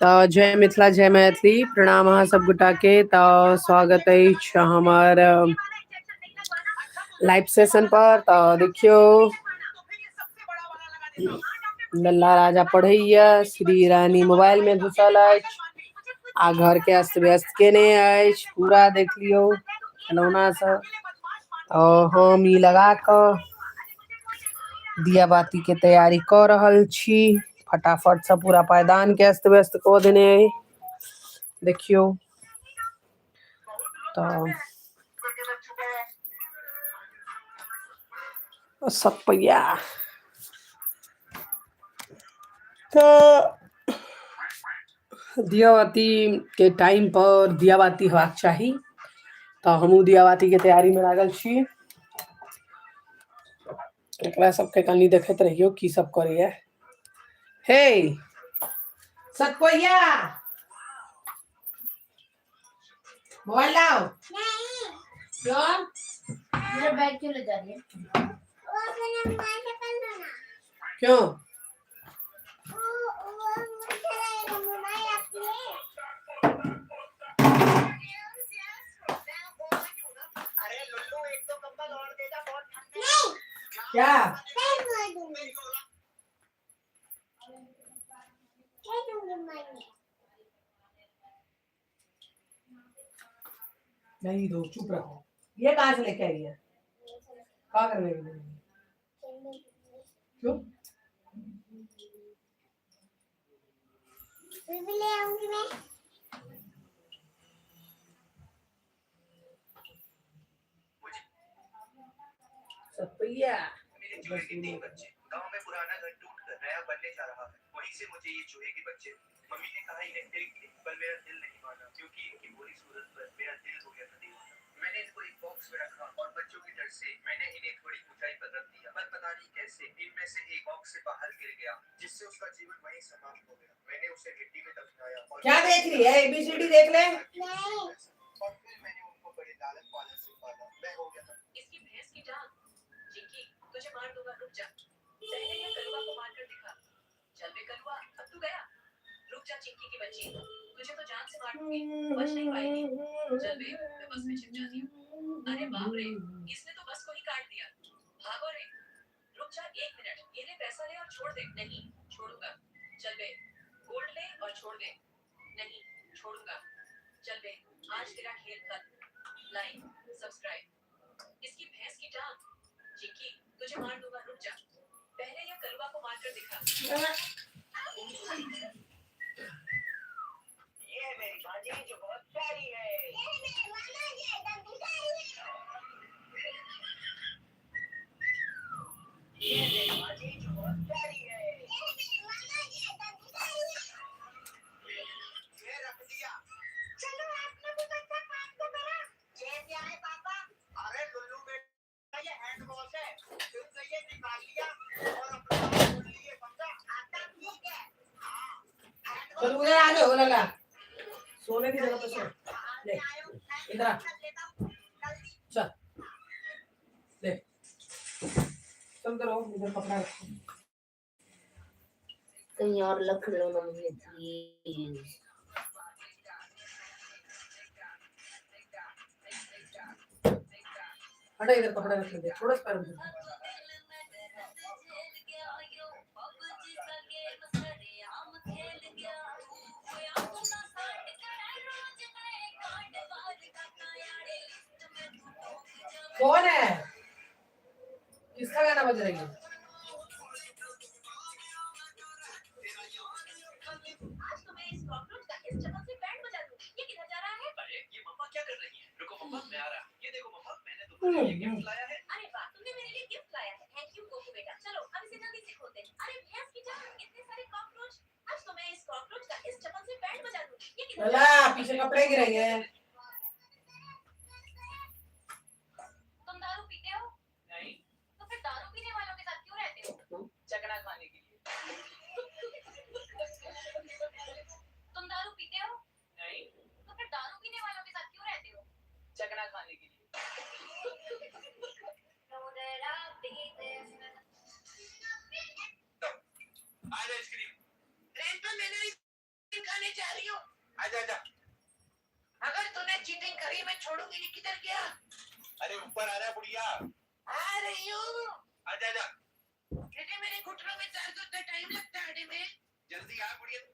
तऽ जय मिथिला जय मैथिली, प्रणाम अहाँ सब गोटा के। तऽ स्वागत अछि हमर लाइव सेशन पर। तऽ देखियौ, लल्ला राजा पढ़ैया, श्री रानी मोबाइल में घुसल अछि आ घर के अस्त व्यस्त केने अछि पूरा। देख लियौ खेलौना सब। तऽ हम ई लगा कऽ दिया बाती के तैयारी कऽ रहल छी। फटाफट से पूरा पायदान के अस्त व्यस्त कऽ देने अइ, देखियौ। तऽ सतपैया तऽ दियाबाती के टाइम पर दियाबाती होबाक चाही, तऽ हमहूँ दियाबाती के तैयारी में लागल छी। एकरा सबके कनि देखैत रहियौ की सब करैया। हे सतपैया, मोबाइल लाओ। नहीं। क्यों? मेरा बैग क्यों ले जा रही है? वो अपने मोबाइल से कर लो ना। क्यों? वो मुझे लगेगा मोबाइल अपने। नहीं। क्या? नहीं दूंगी। नहीं दूंगी मैंने। नहीं दो, चुप रहो। ये कहाँ से लेके आई है? कहाँ करने के लिए? क्यों? फिर भी ले आऊंगी मैं। सतपैया। मेरे चूहे के 3 बच्चे। गांव में पुराना घर टूटकर नया बनने जा रहा है, वहीं से मुझे ये चूहे के बच्चे। मम्मी ने कहा इन्हें फेंक दे, पर मेरा दिल नहीं माना, क्योंकि इनकी बुरी सूरत पर मेरा दिल हो गया था दीवाना। मैंने इनको एक बॉक्स में रखा और बच्चों के डर से मैंने इन्हें थोड़ी ऊंचाई पर रख दिया, पर पता नहीं कैसे इनमें से एक बॉक्स से बाहर गिर गया, जिससे उसका जीवन वहीं समाप्त हो गया। मैंने उसे मिट्टी में दफनाया और क्या देख रही है? एबीसीडी देख ले। नहीं। और फिर मैंने उनको बड़े लालन पालन से पाला। मैं हो गया था इसकी भैंस की टांग। चिंकी, तुझे मार दूंगा, रुक जा। पहले यह कलुआ को मारकर दिखा। चल बे कलुआ, अब तू गया। रुक जा चिंकी की बच्ची, तुझे तो जान से मार दूंगी, बच नहीं पाएगी। चल बे, मैं बस में छिप जाती हूँ। अरे बाप रे, इसने तो बस को ही काट दिया। भागो रे। रुक जा 1 मिनट, ये ले पैसा ले और छोड़ दे। नहीं छोड़ूंगा। चल बे, गोल्ड ले और छोड़ दे। नहीं छोड़ूंगा। चल बे, आज तेरा खेल खत्म। Like subscribe. इसकी भैंस की टांग। चिंकी, तुझे मार दूंगा, रुक जा। पहले यह कलुआ को मारकर दिखा। ये है मेरी भांजी जो बहुत प्यारी है। ये है मेरे मामा जी, एकदम भिखारी है। ये है मेरी भांजी जो बहुत प्यारी है। ये है मेरे मामा जी, एकदम भिखारी है। ये रख दिया। चलो आपने भी बच्चा काट के मेरा। ये क्या है पापा? अरे लुल्लू बेटा, ये हैंड वॉश है। फिर से ये निकाल लिया और अपना हाथ धो लिए, समझा? आता ठीक है। हाँ, हैंड चल वॉश। उधर आ जाओ लल्ला, सोने की जगह पे सो। ले इधर आ, चल ले, चल उधर हो, इधर कपड़ा रखो। कहीं और रख लो ना मुझे प्लीज। हटा, इधर कपड़ा रख दे, थोड़ा सा पैर उधर। कौन है? किसका गाना बज रही है? आज तो मैं इस कॉकरोच का इस चप्पल से बैंड बजा दूं। ये किधर जा रहा है? अरे ये मम्मा क्या कर रही है? रुको मम्मा, मैं आ रहा। ये देखो मम्मा, मैंने तुम्हारे लिए गिफ्ट लाया है। अरे वाह, तुमने मेरे लिए गिफ्ट लाया है। Thank you Coco बेटा। चलो अब इसे जल्दी से खोलते हैं। अरे भैंस की जान, इतने सारे कॉकरोच। आज तो मैं इस कॉकरोच का इस चप्पल से बैंड बजा दूं। ये किधर जा लल्ला रहा है? पीछे कपड़े गिरेंगे। तुम दारू पीते हो? नहीं। तो फिर दारू पीने वालों के साथ क्यों रहते हो? चकना खाने के लिए। तुम दारू पीते हो? नहीं। तो फिर दारू पीने वालों के साथ क्यों रहते हो? चकना खाने के लिए। आइसक्रीम। ट्रेन पर मैंने आइसक्रीम खाने जा रही हूँ। आजा आजा। अगर तूने चीटिंग करी मैं छोड़ूंगी नहीं। किधर गया? अरे ऊपर आ रहा है बुढ़िया। आ रही हूँ। आजा आजा। अरे मेरे घुटनों में दर्द होता है, टाइम लगता है आने में। जल्दी आ बुढ़िया।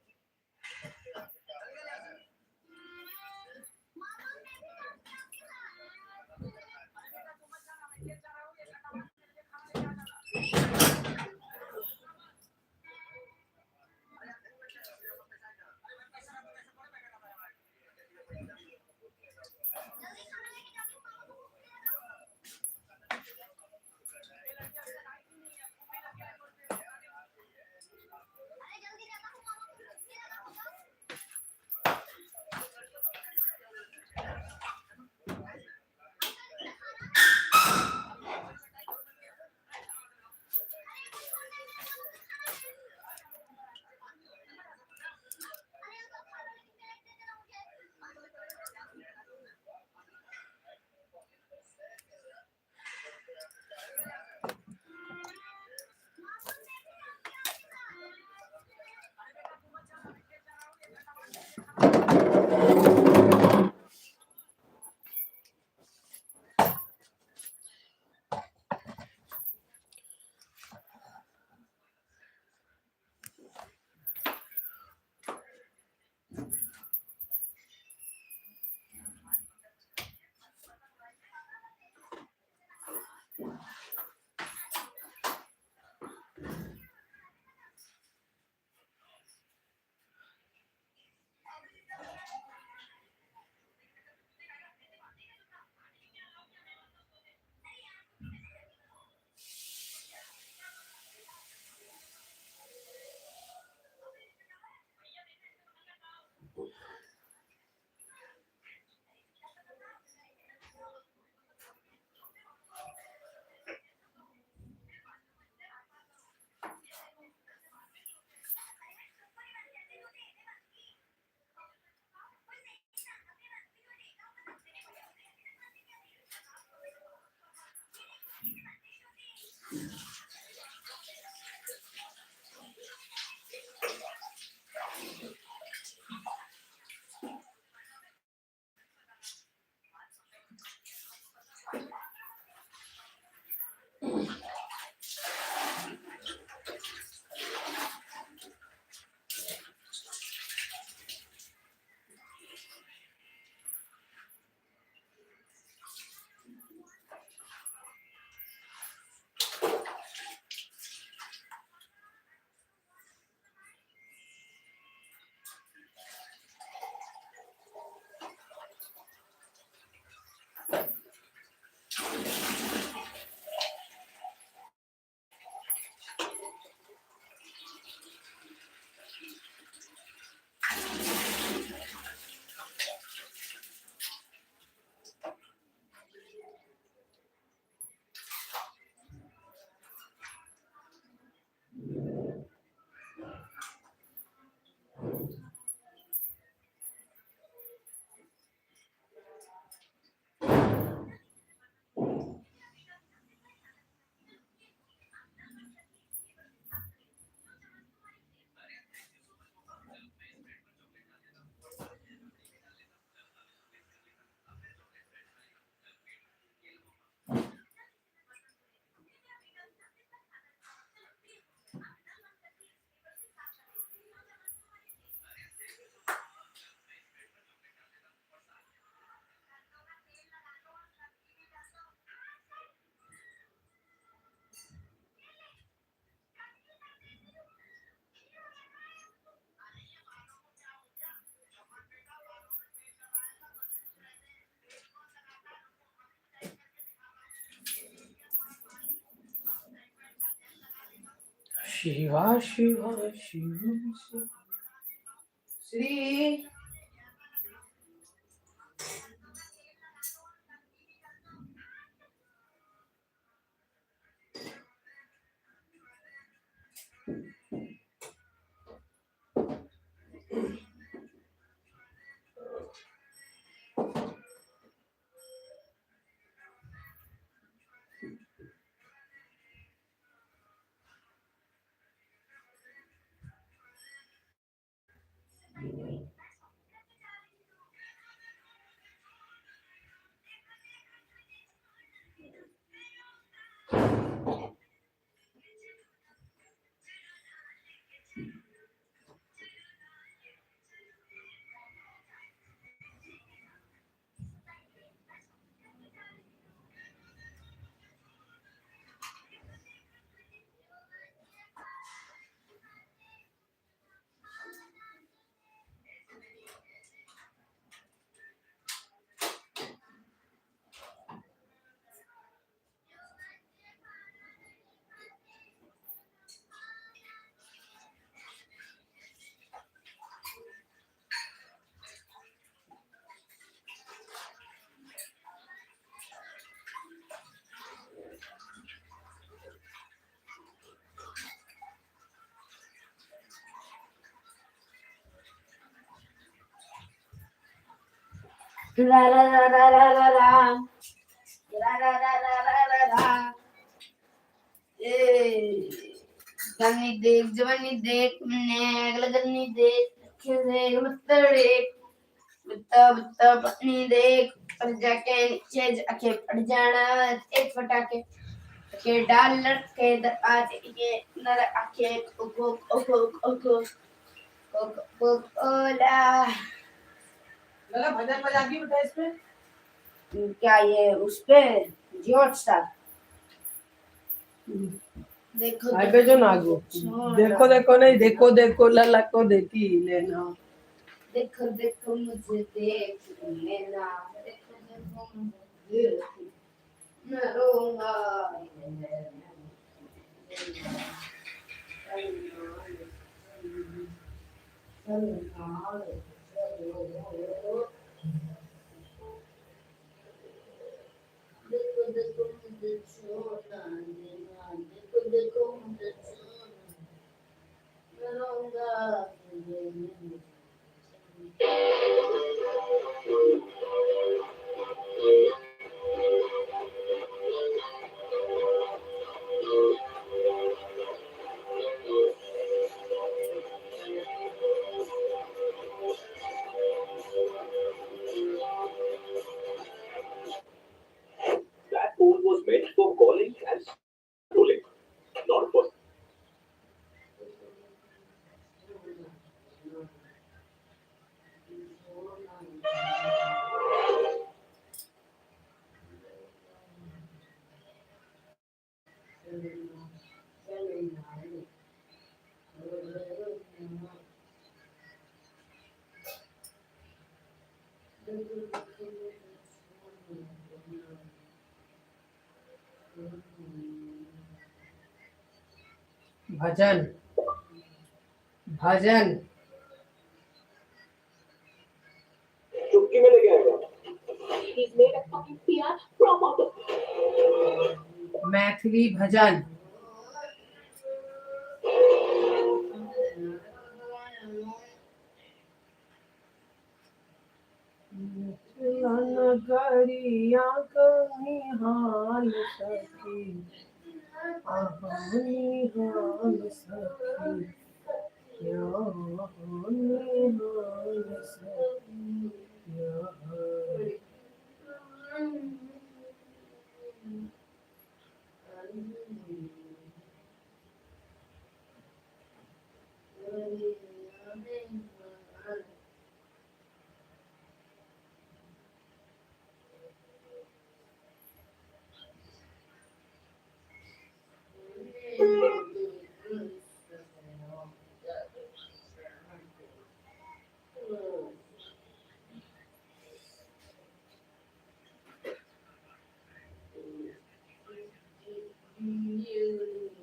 शिवा शिवा शिव शिव। श्री रा रा रा रा रा रा रा रा रा रा रा रा रा रा। ए जवानी देख, जवानी देख, मैंने लगनी देख, देख मत्तड़े बत्ता बत्ता पानी देख, पर जाके नीचे जाके पड़ जाना। एक फटाके के डाल लटके आज ये नर आके कोको कोको कोको कोको कोला। लला भजन बजा दी बेटा इसमें। क्या ये उस पे जियो हॉटस्टार देखो। आई पे जो नागो देखो देखो, नहीं देखो देखो लला को देखी लेना। देखो देखो मुझे देख लेना, देखो देखो मुझे देख, मैं रोऊंगा। देखो देखो मुझे छोड़ना देना, देखो देखो मुझे छोड़ना, मैं रोऊंगा। That phone was meant for calling and scrolling, not for भजन भजन। चुटकी में लेके आएगा। He's made a fucking PR from out of Maithili भजन। नगरिया निहाल सखी, अहो निहाल सखी, यो निहाल सखी, यो।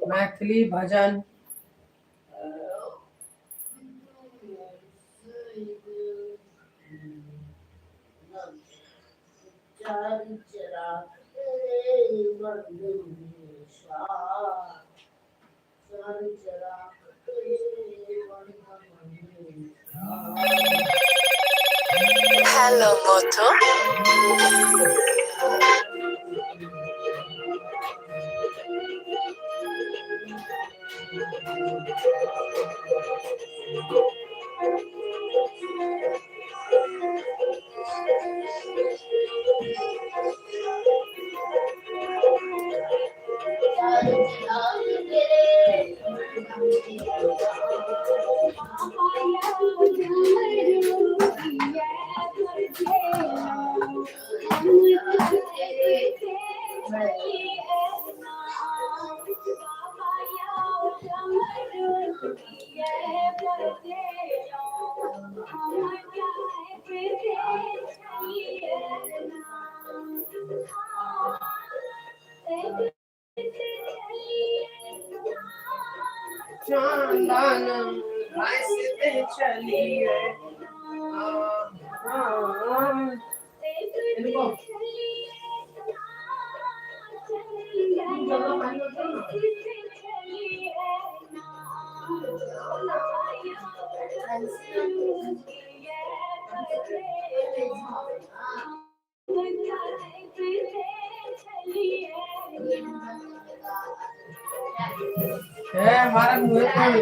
मैथिली भजन। Hello, Moto. चंदन हंसते चलिए। इनको ए मारा मुंह पे।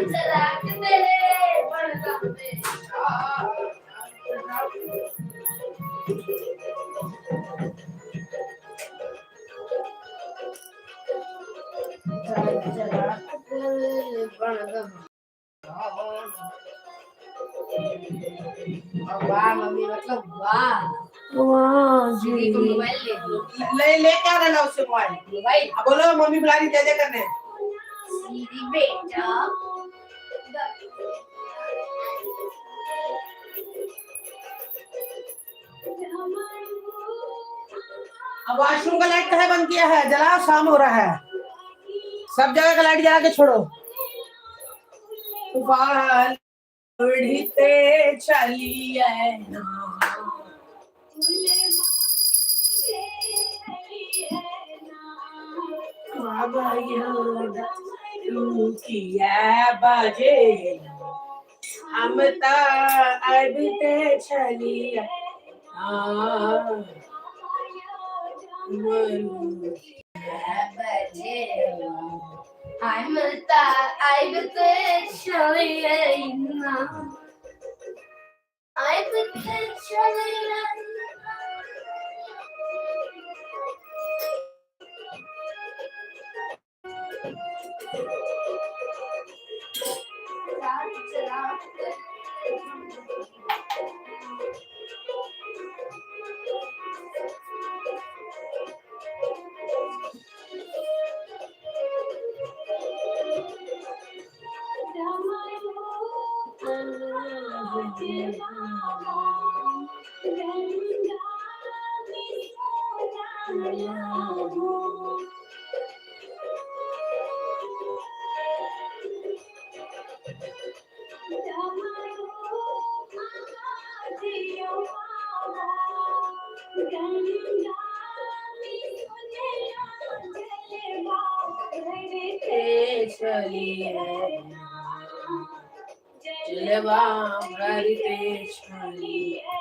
वाह मम्मी, मतलब वाह। वाह। दीदी को मोबाइल ले दी। ले ले, क्या रहना उससे मोबाइल। मोबाइल। अब बोलो, मम्मी बुला रही जय जय करने। सीधी बेटा। अब वॉशरूम का लाइट कहाँ बंद किया है? जलाओ, शाम हो रहा है। सब जगह का लाइट जला के छोड़ो। तूफान उड़ते चलिए ना। बाबा किया बाजे, हम ता अबते चलिए। I'm a चलिए ना। I'm a चलिए। चलिए जलवा भरते चलिए।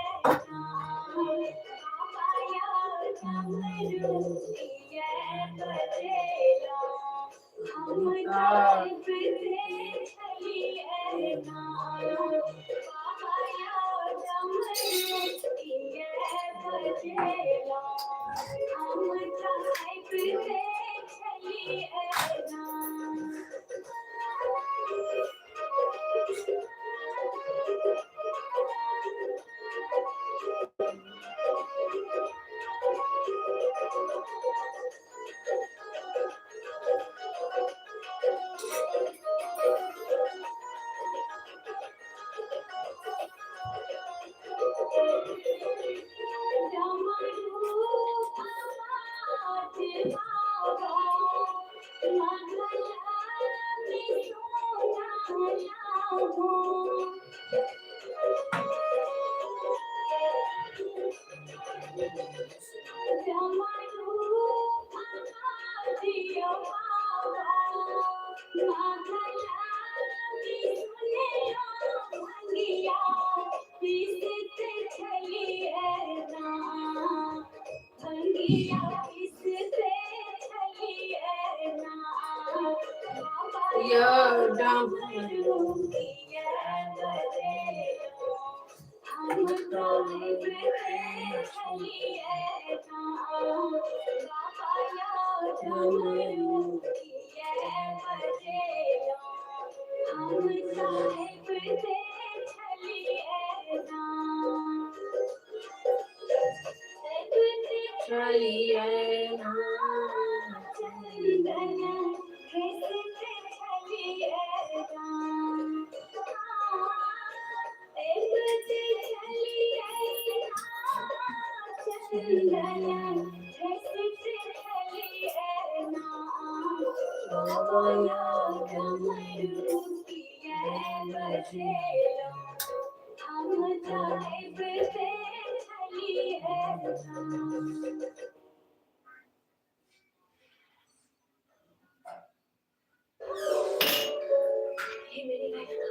ये मेरी लाइफ का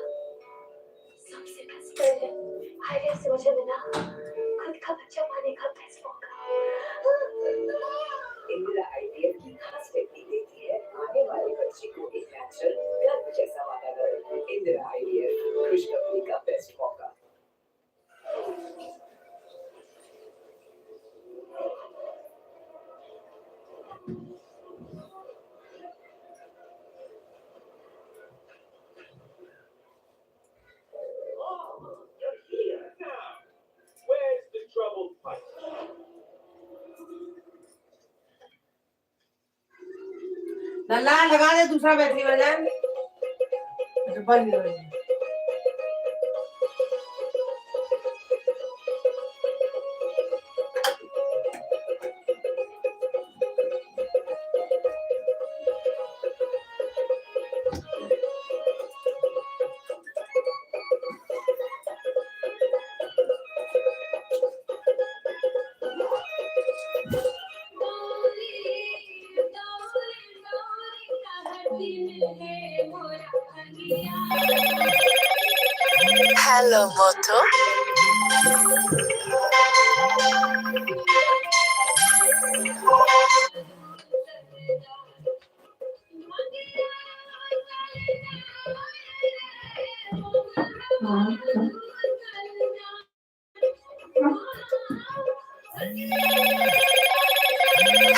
सबसे बेस्ट पल है। आइडिया से मुझे मिला खुद का बच्चा पाने का बेस्ट मौका। इंदिरा आईवीएफ की खास व्यक्ति देती है आने वाले बच्चे को एक नेचुरल गर्भ। Where's the troubled pipe? लल्ला लगा दे दूसरा बैटरी बजान। अच्छा बंद हो गया। Hello, Moto.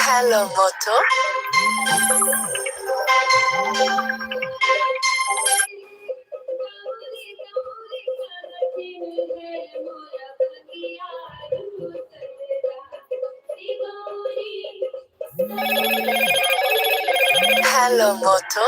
Hello, Moto. Hello, Moto.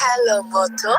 Hello, Moto.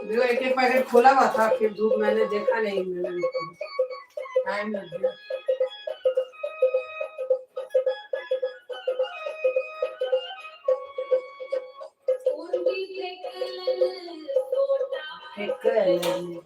देखो एक एक पैकेट खोला हुआ था, फिर धूप मैंने देखा नहीं, मैंने टाइम लग गया। फेंक गए।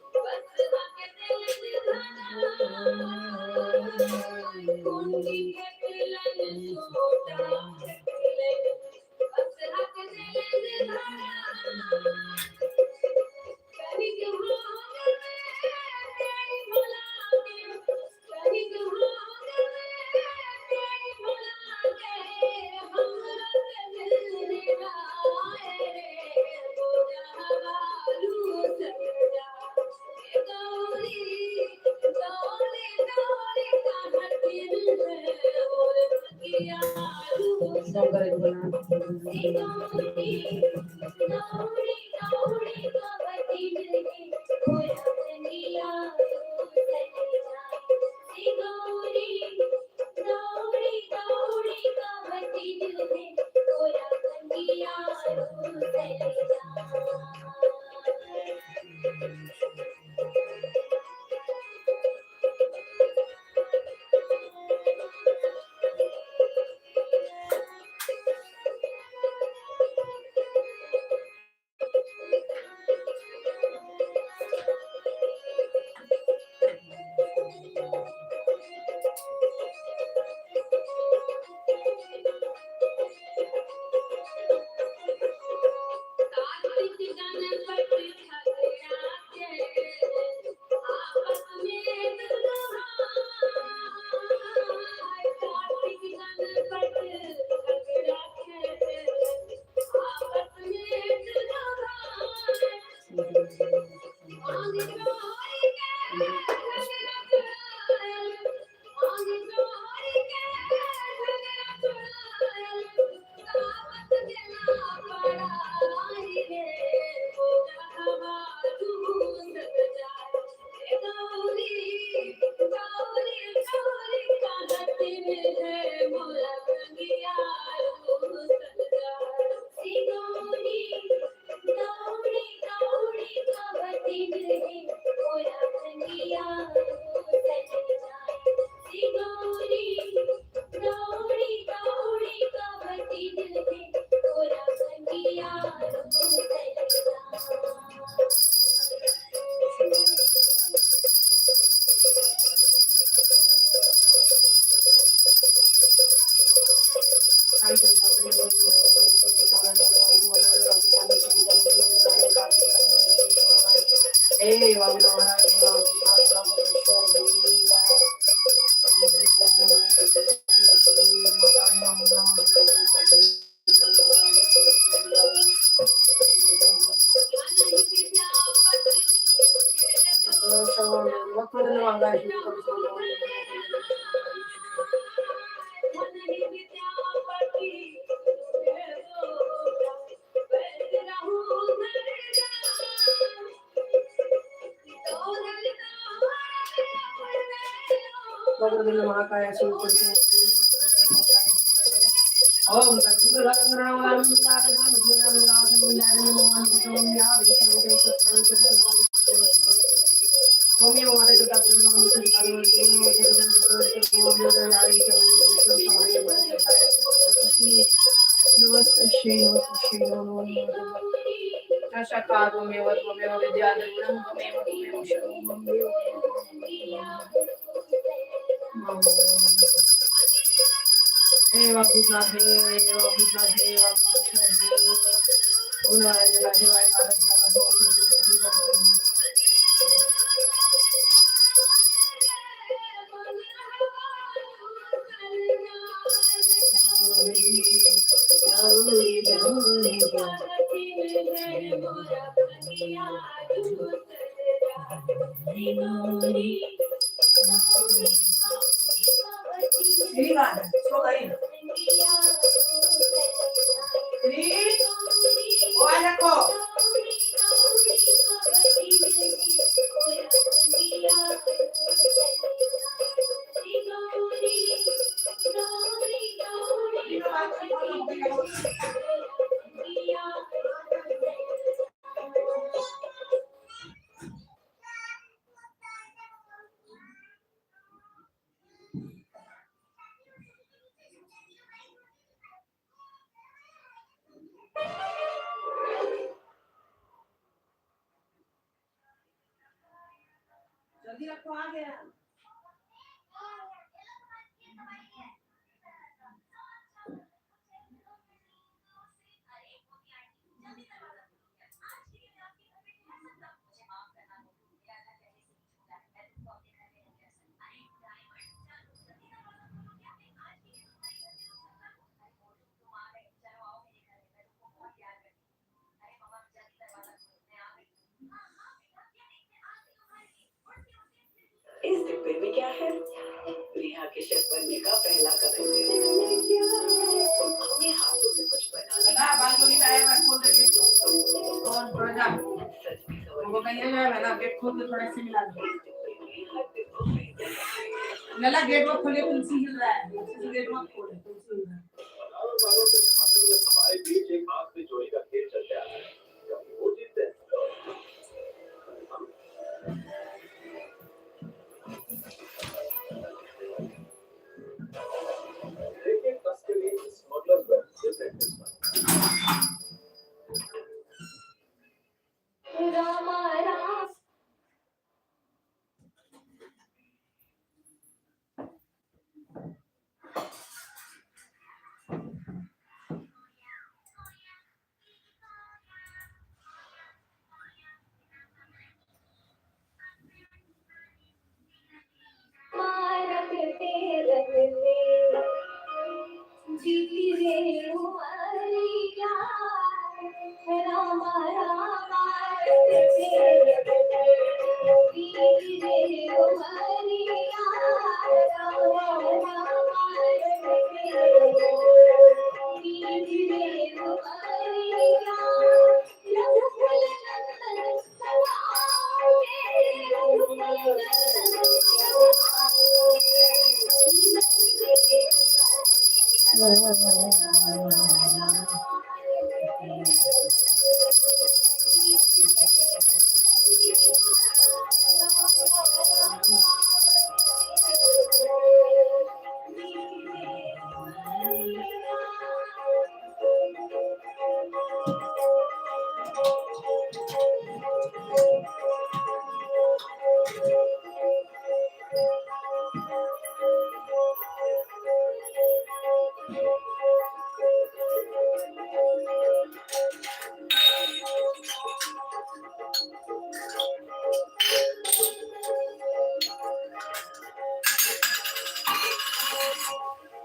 इस डिब्बे में क्या है? नेहा के शेफ बनने का पहला कदम है। अपने हाथों से कुछ बनाना। सच में वो कहीं ना गेट खोल के थोड़ा सा मिला दो। लला गेट मत खोलिए, तुलसी हिल रहा है। गेट मत खोले, तुलसी हिल रहा है। हमारे बीच एक आग से चोरी का खेल चलता है। कभी वो जीतते हैं, हम। लेकिन तस्करी smugglers were different this time.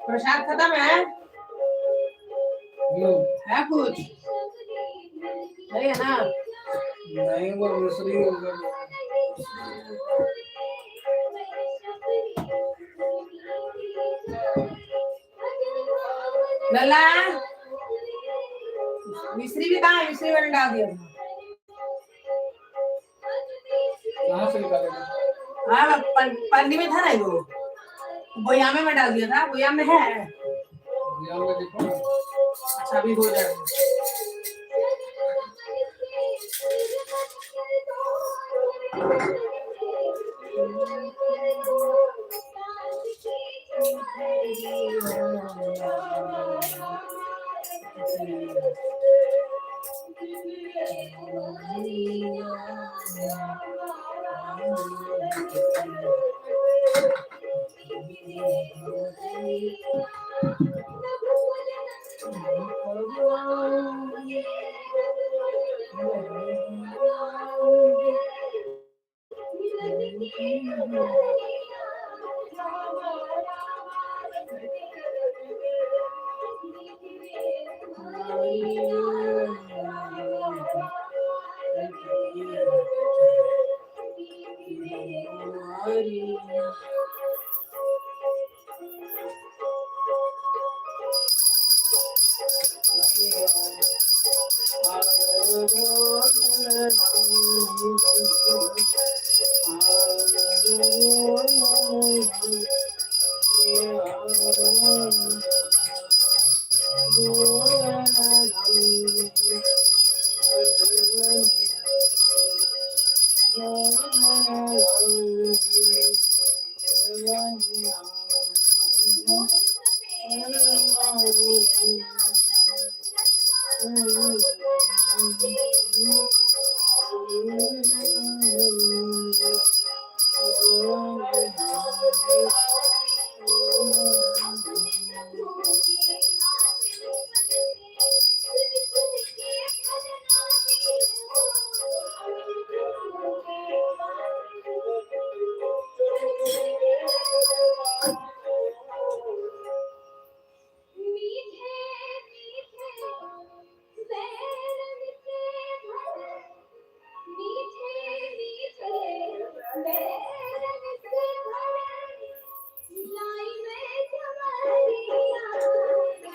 प्रसाद खत्म है? है कुछ नहीं है ना? नहीं, वो मिश्री हो गया। लला, मिश्री भी कहाँ है? मिश्री मैंने डाल दिया था। कहाँ से निकालेगा? हाँ, पन्नी में था ना, वो बोयामे में डाल दिया था। बोयाम में है। यहाँ में देखो ना। अच्छा, अभी हो जाएगा।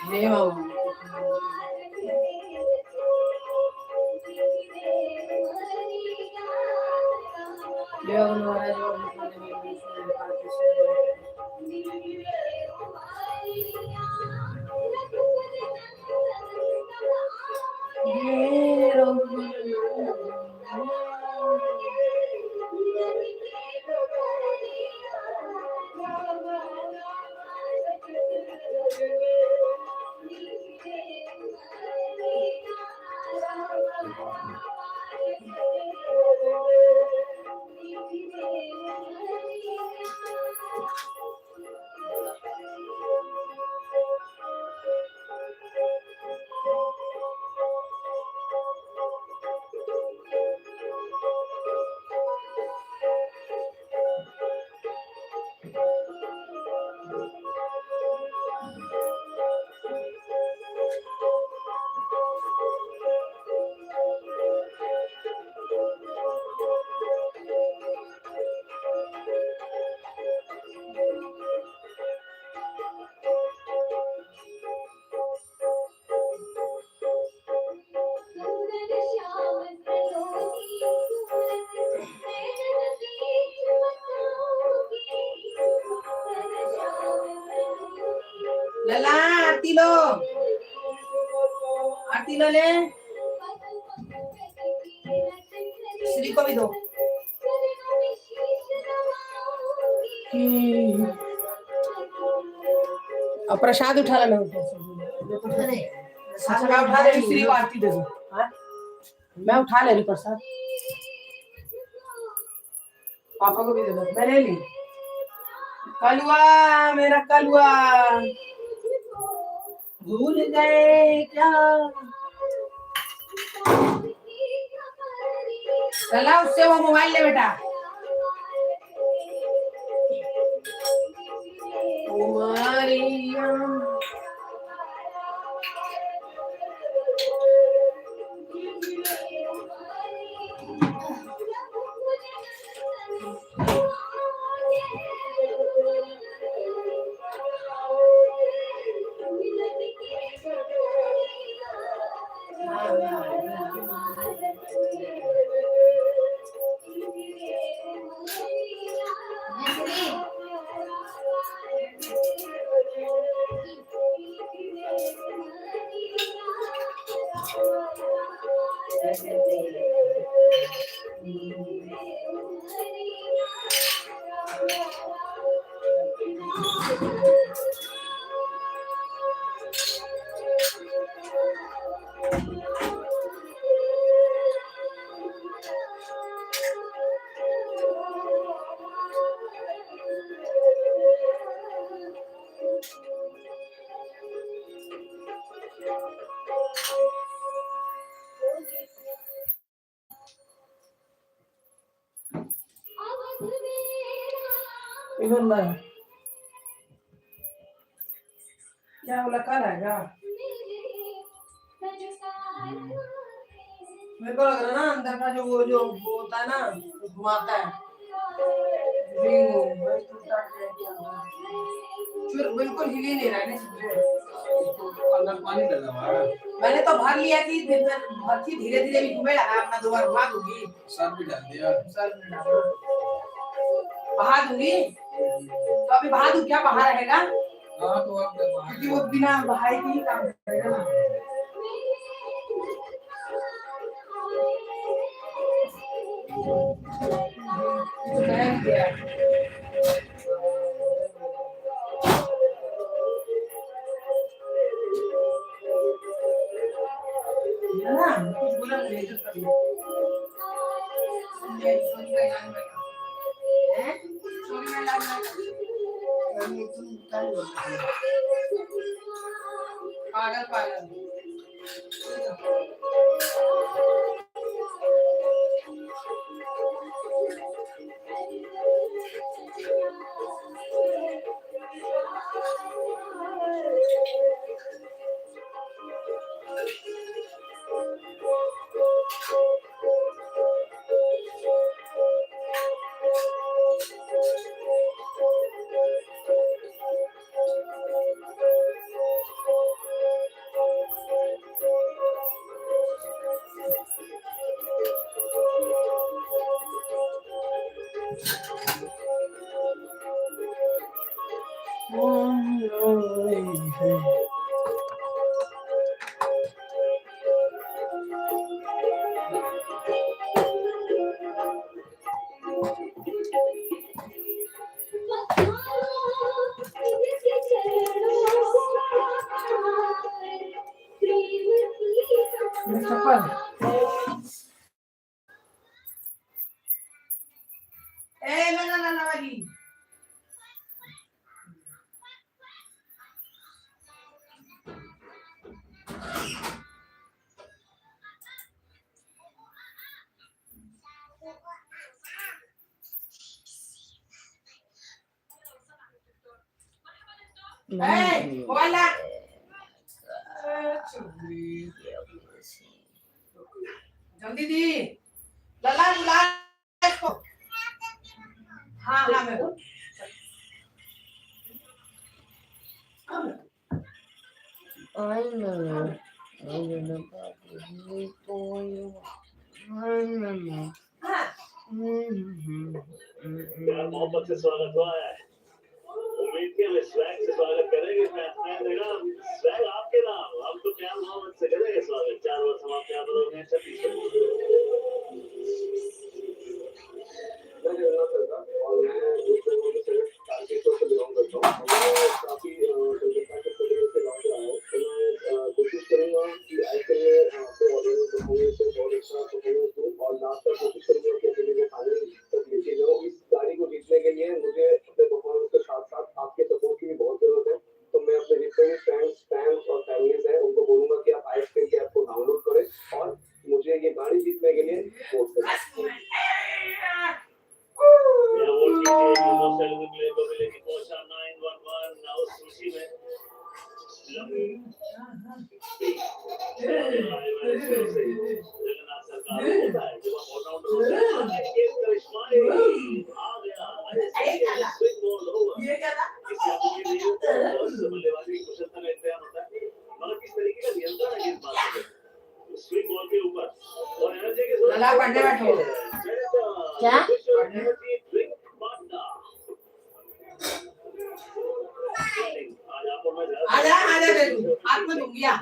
हे बाबा, जय महाराज। लला आरती लो, आरती लो ले। श्री को भी दो। और प्रसाद उठा लो। अच्छा मैं उठा ले रही, श्री को आरती दे दो। हाँ? मैं उठा ले रही प्रसाद, पापा को भी दे दो। मैं ले ली। कलुआ मेरा कलुआ भूल गए क्या? चला उससे वो मोबाइल ले बेटा। तुम्हारी इधर ना क्या बोला कल आएगा? मेरे को लग रहा है ना अंदर का जो वो होता है ना, वो घुमाता है रिंग, वही टूटा गया क्या हुआ? चूर बिल्कुल हिल ही नहीं रहा है ना समझे? अंदर पानी डला हुआ है। मैंने तो भर लिया थी, फिर मैं भर थी, धीरे धीरे भी घूमे लगा अपना, दो बार घुमा दूंगी। सर्फ भी डाल दिया। सर में डालो। बहा दूंगी तो अभी बहा दूं क्या? बहा रहेगा हाँ तो आप जब बाहर क्योंकि वो बिना बहाए के ही काम करेगा ना। तो बह गया। है ना, कुछ बोला नहीं तो कर लो। ये सोनी का इलाज में हैं? सोनी का इलाज में मम्मी तुम कल लो। पागल पागल। चप्पल ए ना ना ना ना वाली। ए मोबाइल ला। जल्दी दी लला बुला इसको। हाँ हाँ मैं हाँ यार मोहब्बत से स्वागत हुआ है। उम्मीद थी हमें स्वैग से स्वागत करेंगे, फैंस देगा। मेरे फ्रेंड्स, फैंस और फैमिलीज हैं, उनको बोलूंगा कि आप आईएसपीएल के ऐप को डाउनलोड करें और मुझे ये गाड़ी जीतने के लिए वोट करें। यह वोट कीजिए मोटरसाइकिल प्लेयर को मिलेगी पोर्शा 911 उस सूची में जगन्नाथ सरकार होता है जब आप ऑलराउंडर होते हैं। एक करिश्मा आ गया, स्विंग बॉल ओवर। इससे आपको ये नहीं होता है, बल्लेबाजी की कुशलता का इंतजाम होता है, मगर किस तरीके का नियंत्रण है गेंदबाज का स्विंग बॉल के ऊपर और एनर्जी के लला पढ़ने बैठो। क्या? आजा आजा बेटू, हाथ में दूंगी आ।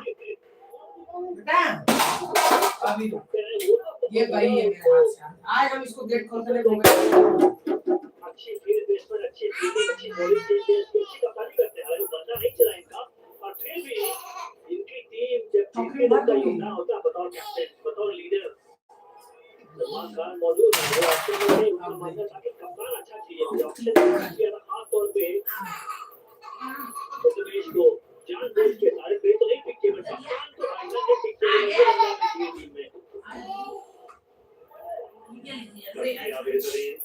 बेटा अभी ये गई है मेरे हाथ से। आज हम इसको गेट खोल कर घूमे। अच्छी फील्ड प्लेसमेंट, अच्छी फील्डिंग, अच्छी बॉलिंग चलती है, अच्छी कप्तानी करते हैं। हालांकि बंदा नहीं चला इनका, और फिर भी इनकी टीम जब जीतने का योगदान होता है बतौर कैप्टन, बतौर लीडर सलमान खान मौजूद है, वो ऑप्शन में नहीं, उनका मानना था कि कप्तान अच्छा चाहिए, ऑप्शन चाहिए खास तौर पे प्रथमेश को जानबूझ के सारे प्लेयर तो नहीं पिक किए, बट कप्तान तो फाइनल में पिक किए टीम में। बेहतरीन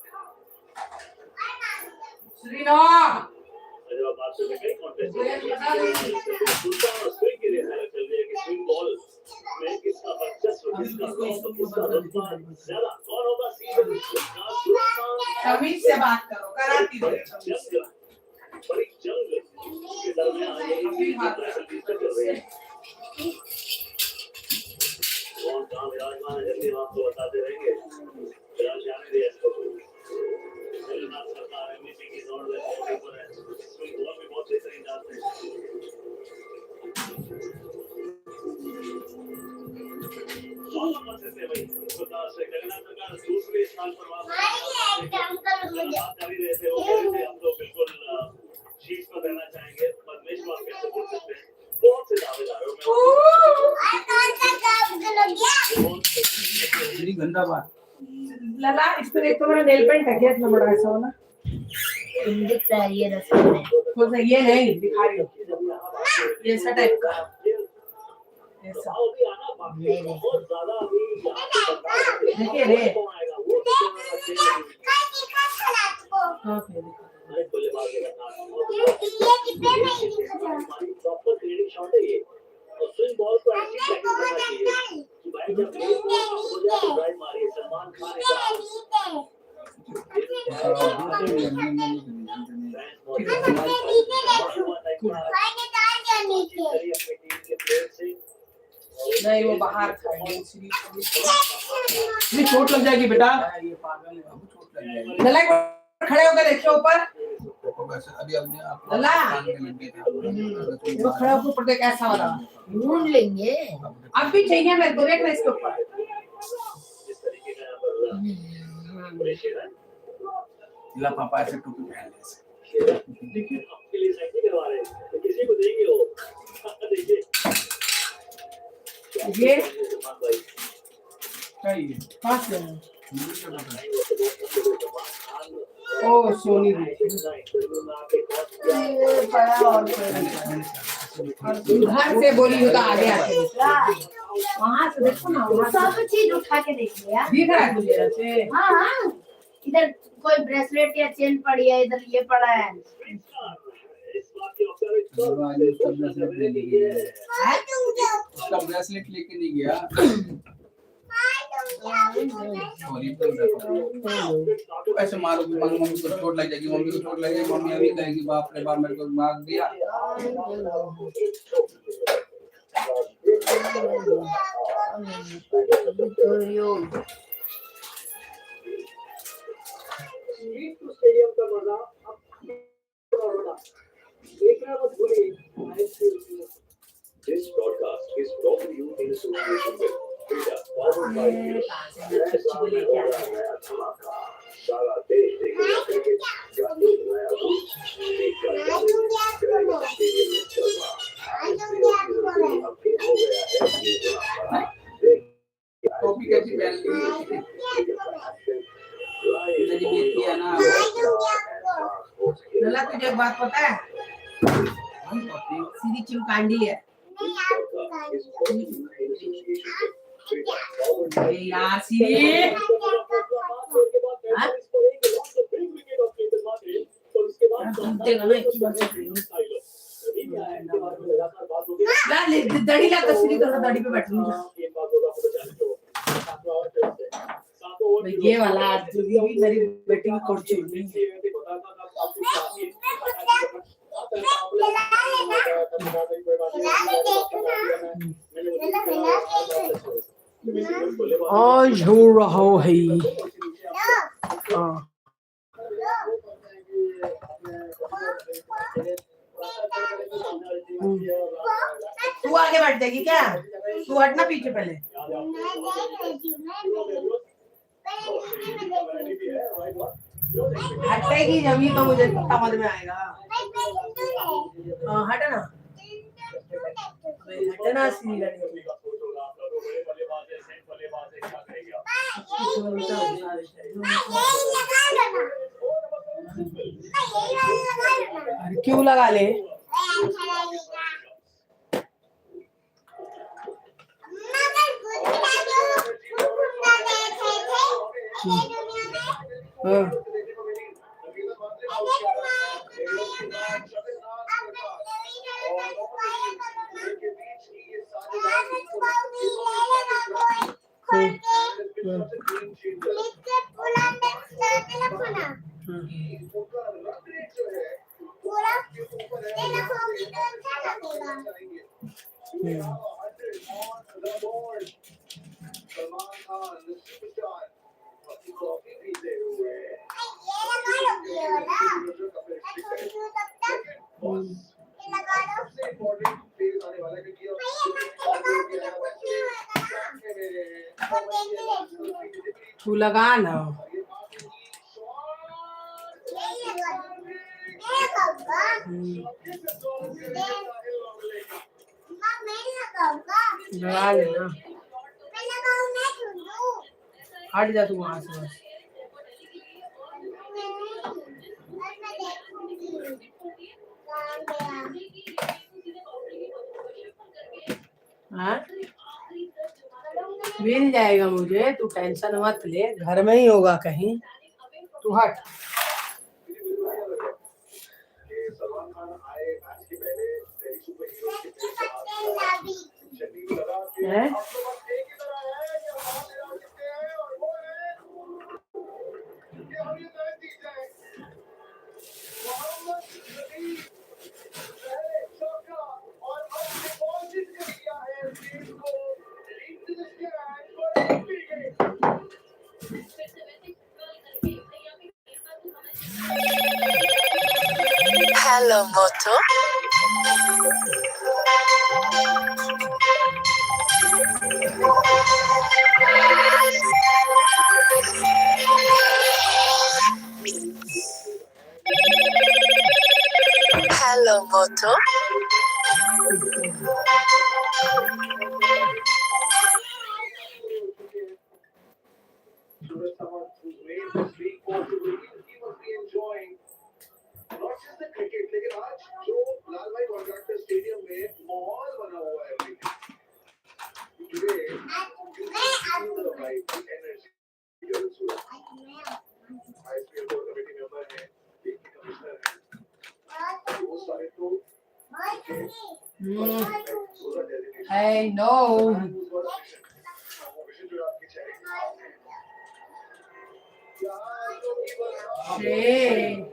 श्रीना जब आप बात करते कई कॉन्टेस्ट और स्विंग की रेस अलग चल रही है कि स्विंग बॉल में किसका वर्चस्व, किसका रौब, किसका रुतबा ज्यादा, कौन होगा सीजन का सुल्तान। तमीज से बात करो, कराती हो बड़ी जंग, बड़ी जंग के दरमियान ये चल रही है। कौन कहाँ विराजमान है जल्दी हम आपको बताते रहेंगे। फिलहाल जाने दिया इसको। जगन्नाथ सरकार एमवीपी की दौड़ में बहुत ऊपर है, स्विंग बॉल भी बहुत बेहतरीन डालते हैं। से भाई से जगन्नाथ सरकार दूसरे स्थान पर बात कर ही रहे थे, वो कह रहे थे हम तो बिल्कुल शीर्ष पर रहना चाहेंगे। पद्मेश को आप कैसे बोल सकते हैं, बहुत से दावेदार मेरी गंदा बात। लला इस पर एक तो मेरा नेल पेंट है क्या इतना बड़ा ऐसा वाला? तुम दिख रहा है ये रस्म में। कौन सा? ये नहीं दिखा रही हो, ये ऐसा टाइप का, ऐसा देखिए रे। हाँ, फिर दिखा। प्रॉपर क्लीनिंग शॉट है ये, और स्विंग बॉल को ऐसी ट्रैकिंग करना चाहिए कि भाई जब हो जाए तो ड्राइव मारिए। सलमान खान नहीं वो बाहर था। नहीं चोट लग जाएगी बेटा, ये पागल है बाबू, चोट लग जाएगी। लला एक बार खड़े होकर देखिए ऊपर। अभी अपने आप लला वो खड़ा होकर ऊपर देख, ऐसा वाला ढूंढ लेंगे। अब भी चाहिए मेरे को, देखना इसके ऊपर। ला पापा ऐसे टोपी पहन ले। देखिए आपके लिए साइकिल करवा रहे हैं तो किसी को देंगे वो। देखिए ये चाहिए कहाँ से आया? ओ सोनी पड़ा और घर से बोली हो तो आगे आके वहां से देखो ना, वहां से सब चीज उठा के देख लिया। दिख रहा है तुझे ऐसे? हाँ हाँ, इधर कोई ब्रेसलेट या चेन पड़ी है, इधर ये पड़ा है। उसका ब्रेसलेट लेके नहीं गया। सॉरी बोल रहा तो ऐसे मारोगी मम्मी को चोट लग जाएगी, मम्मी को चोट लग जाएगी, मम्मी अभी कहेगी बाप रे बाप मेरे को मार दिया। स्टेडियम का मजा अब देखना मत भूलिए। This broadcast is brought to you in association with Frida, powered by Hero. नए साल में हो रहा नया धमाका, सारा देश देखेगा क्रिकेट का एक नया रूप। एक का जाएगा स्टेडियम में चलवा। आईपीएल सीजन 3 अब गेम हो गया है ये गुना बड़ा। टोपी कैसी पहन ली? मेरी बेटी है ना। लला तुझे एक बात पता है? सीधी चिमकांडी है। अरे यार सीधी। हाँ? देगा ना एक बार। ला ले दड़ी ला तस्वीर कर, दड़ी पे बैठूंगी। ये वाला आज भी मेरी बेटी की कुर्सी नहीं है। आज हो रहा है। हाँ। तू आगे बैठ जाएगी क्या? तू हटना पीछे पहले। हटेगी जमी तो मुझे समझ में आएगा। हाँ हट ना, हटना सीधी गाड़ी। अरे क्यों लगा ले? हाँ। तू लगा ना। लगा लेना, हट जा तू वहां से बस। हाँ मिल जाएगा मुझे, तू टेंशन मत ले, घर में ही होगा कहीं, तू हट। हैं? Hello, Moto. Hello, Moto. I know. Shit.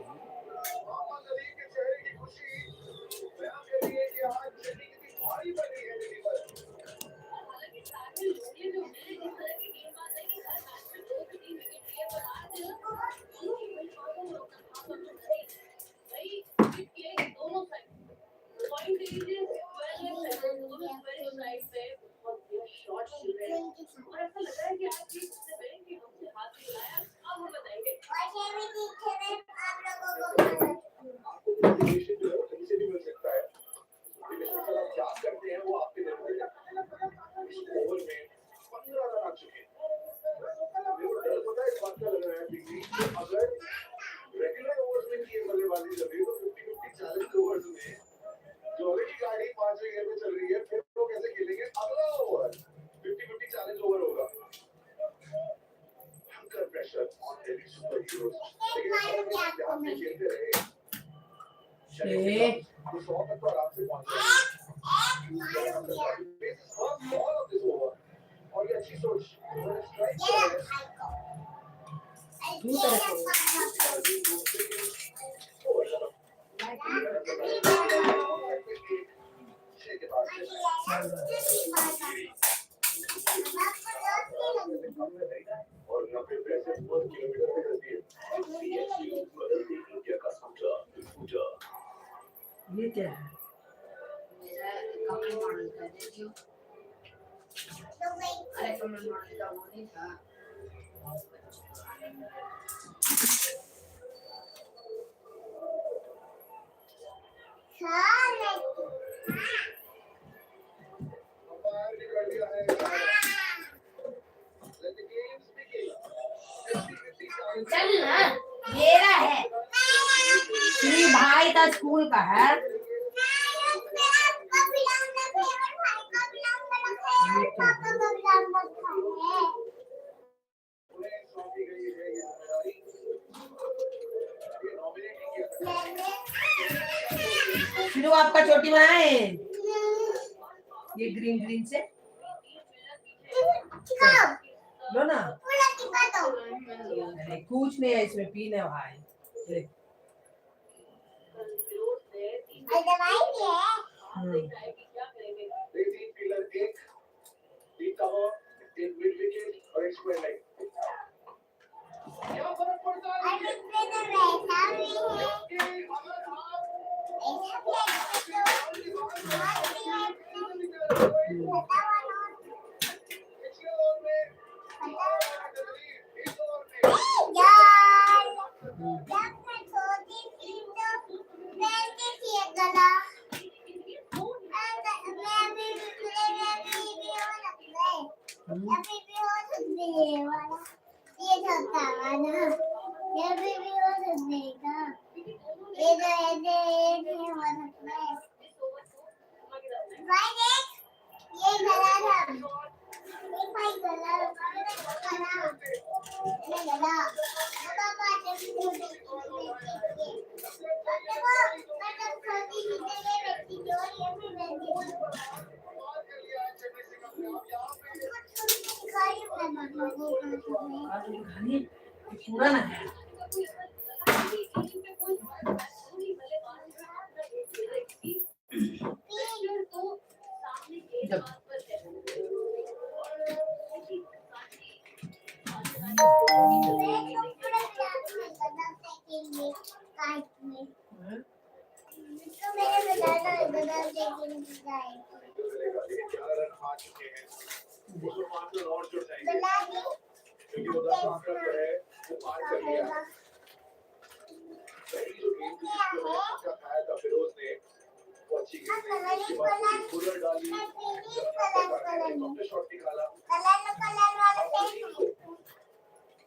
गाड़ी पांचवें गियर में चल रही है, फिर वो कैसे खेलेंगे? अगला ओवर 50-50 चैलेंज ओवर होगा। भयंकर pressure on Delhi super heroes, लेकिन अगर वो ध्यान से खेलते रहे ए। तो 100 तक तो आराम से पहुंच जाएंगे। बॉल ऑफ this over और ये अच्छी सोच, उन्होंने स्ट्राइक किया है। दू तरह के। ओवर खत्म। छह के बाद और 90 पैसे पर किलोमीटर पे चलती है। बदलती इंडिया का स्कूटर स्कूटर। ये क्या है? मेरा कमल मॉडल का देखियो। अरे कमल मॉडल का वो नहीं था। अंपायर ने कर दिया है। Let the games begin. 50-50 challenge. चल ना, मेरा है। श्री भाई का स्कूल का है। उन्हें सौंपी गई है ये जिम्मेदारी। ये नॉमिनेट ही किया था। फिर आपका चोटी बनाए ये ग्रीन ग्रीन से लो ना। अरे कुछ नहीं है इसमें, पीने भाई ले। तीन फील्डर, एक डीप कवर, एक मिड विकेट और एक स्क्वायर लेग। क्या फर्क पड़ता है कि अगर आप पिछले ओवर में, इस ओवर में ये छोटा वाला, ये भी हो सकता है, ये तो ऐसे ऐसे हो सकता है। भाई देख, ये गला था, एक भाई गला गला ये गला पापा जब देखो मैं जब छोटी थी तो ये व्यक्ति थी और ये भी व्यक्ति थी। कमाल कर लिया है चेन्नई सिंघम ने। अब यहाँ पे आज खानी पूरा ना है। जब मिलेगा, लेकिन 11 रन आ चुके हैं। उसमें 5 रन और जुड़ जाएंगे क्योंकि वो 10 आंकड़ा जो है वो पार कर लिया है। पहली जो गेंद थी जिसको छक्का खाया था फिरोज ने, वो अच्छी गेंद नहीं थी। उसके बाद थोड़ी फुलर डाली, जगन्नाथ सरकार ने हेलीकॉप्टर शॉट निकाला। अब नदीम को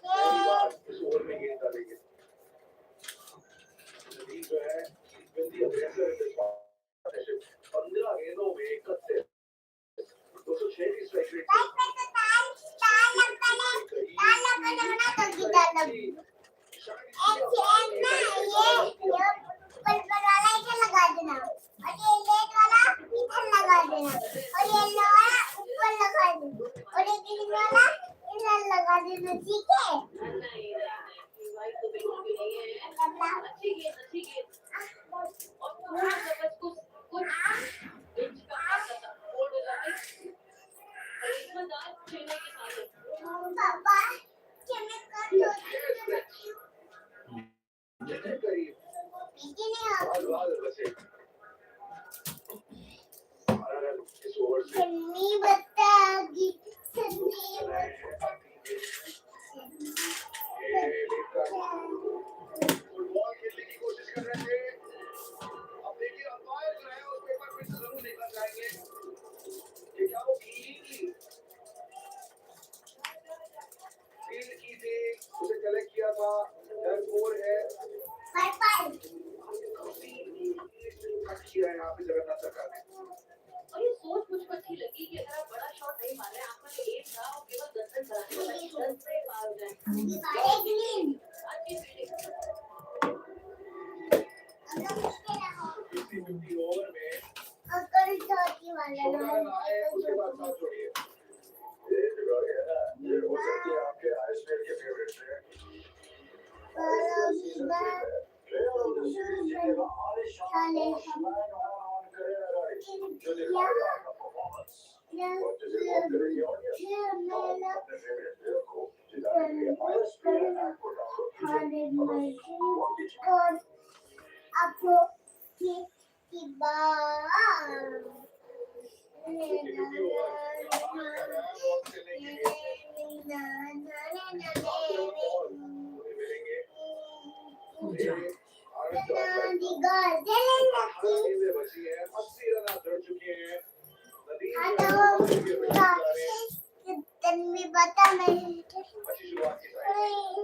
पहली बार इस ओवर में गेंद डालेंगे। नदीम जो है been the aggressor in this partnership. 15 गेंदों में 31, 206 की स्ट्राइक रेट। शायद इसलिए लगा देना और ये रेड वाला इधर लगा देना और येलो वाला ऊपर लगा देना और ये ग्रीन वाला इधर लगा देना, ठीक है? नहीं नहीं, भाई तो बिल्कुल भी नहीं है। अच्छी गेंद, अच्छी गेंद और थोड़ा सा बस कुछ कुछ इंच का फासला था, फोल्ड हो जाते और जिम्मेदार चेन्नई के साथ। पापा, केमिकल करीब पीछे नहीं आती। बाल बाल बचे 12 रन इस ओवर से। सन्नी बतागी सन्नी। ये लेकर फुटबॉल खेलने की कोशिश कर रहे थे। अब देखिए, अंपायर जो है उसको एक बार फिर से जरूर देखना चाहेंगे कि क्या वो क्लीनली फील्ड की थी, उसे कलेक्ट किया था। डर फोर है। पर्पल। काफी कट किया है यहाँ पे जगन्नाथ सरकार ने। छोटा रन आए उसके बाद साथ जोड़िए। ये जो गाड़ी है ना, ये हो सकती है आपके आईपीएल के favourite player. Player of the series जीतेगा आलिशान ऑन करेगा गाड़ी, जो दिखाएगा अपना परफॉर्मेंस और जिसे वोट करेगी ऑडियंस। तो अपने फेवरेट प्लेयर को जिताने के लिए आईएसपीएल ऐप को डाउनलोड कीजिए और बस वोट कीजिए। खेलने के लिए उन्हें मिलेंगे पूजा। गेंदें बची हैं, 80 रन जड़ चुके हैं। नदीम अच्छी शुरुआत की साहिल।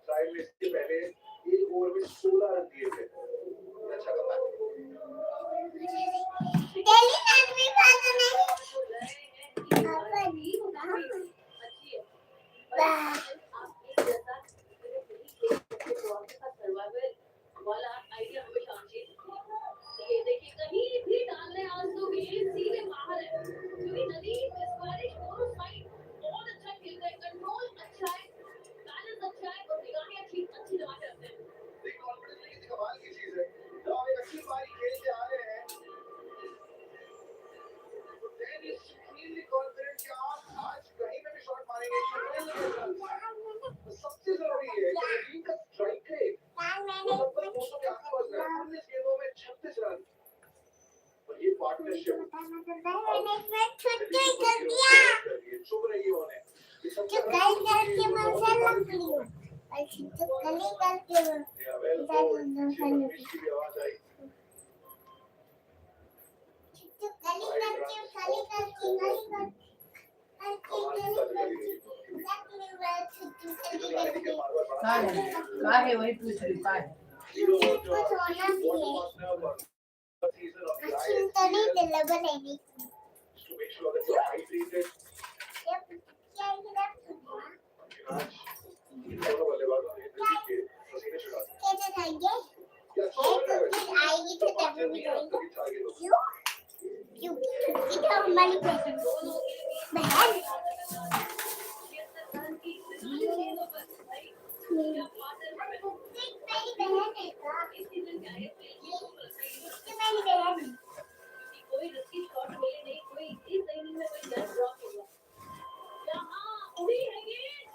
साहिल ने इसके पहले एक ओवर में 16 रन दिए थे। अच्छा कमबैक। वाला आइडिया हमेशा आना चाहिए। ये देखिए कहीं भी डालने आज तो गेंद सीधे बाहर है, क्योंकि नदीम इस बार दोनों साइड बहुत अच्छा खेल रहे हैं। कंट्रोल अच्छा है, बैलेंस अच्छा है और निगाहें अच्छी अच्छी जमा के रखते हैं। कॉन्फिडेंस कितनी कमाल की चीज है। जब आप एक अच्छी पारी खेल के आ रहे हैं तो then is supremely confident कि आप आज कहीं पे भी शॉट मारेंगे। तो सबसे जरूरी है कि टीम का स्ट्राइक रेट वो लगभग 200 के आसपास है। 19 गेंदों में 36 रन और ये पार्टनरशिप चुभ रही है उन्हें। ये सब की भी आवाज आई। का है, का है, वही पूछ रही, का है? To make sure that you're hydrated. दोनों बल्लेबाजों ने दिल्ली के पसीने छुड़ा दिए। क्या अच्छा हो रहा है वैसे? तभी टारगेट होगा। क्योंकि तो हमारी बहन मेरी बहन है मेरी बहन है। कोई रिस्की शॉट मिले नहीं, कोई इस इनिंग में कोई गन ड्रॉप होगा। यहाँ उड़ी है गेंद।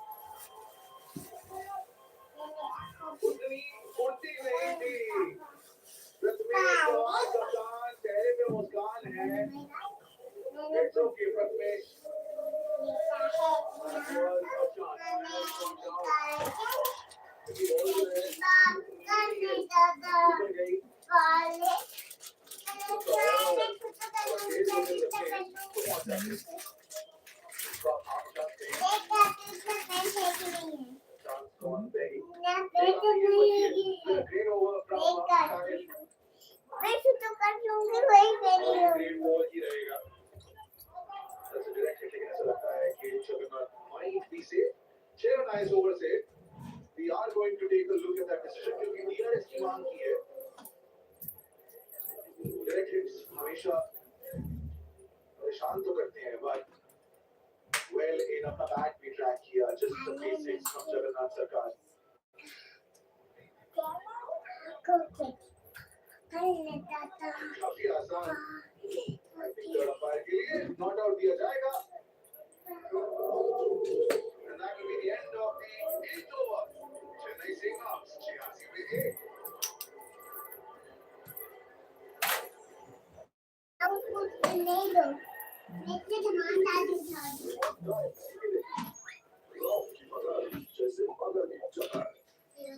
उतनी फुर्ती नहीं थी। प्रथमेश चौहान कप्तान, चेहरे पे मुस्कान है। It's okay Prathamesh. ऊपर गई तो आप चाहते हैं chance gone begging. Great over from Sahil. Great ball ही रहेगा। That's a direct hit, लेकिन ऐसा लगता है कि Jagannath might be safe. 6 run आए इस over Se. We are going to take a look at that decision क्योंकि DRS की मांग की है। डायरेक्ट हिट्स हमेशा परेशान तो करते हैं, बट वेल इन अपना बैट भी ट्रैक किया। Just the basics from Jagannath Sarkar. काफी आसान I think third umpire के लिए not out दिया जाएगा। And that will be the end of the eighth over. Chennai Seahawks 86 पे 1।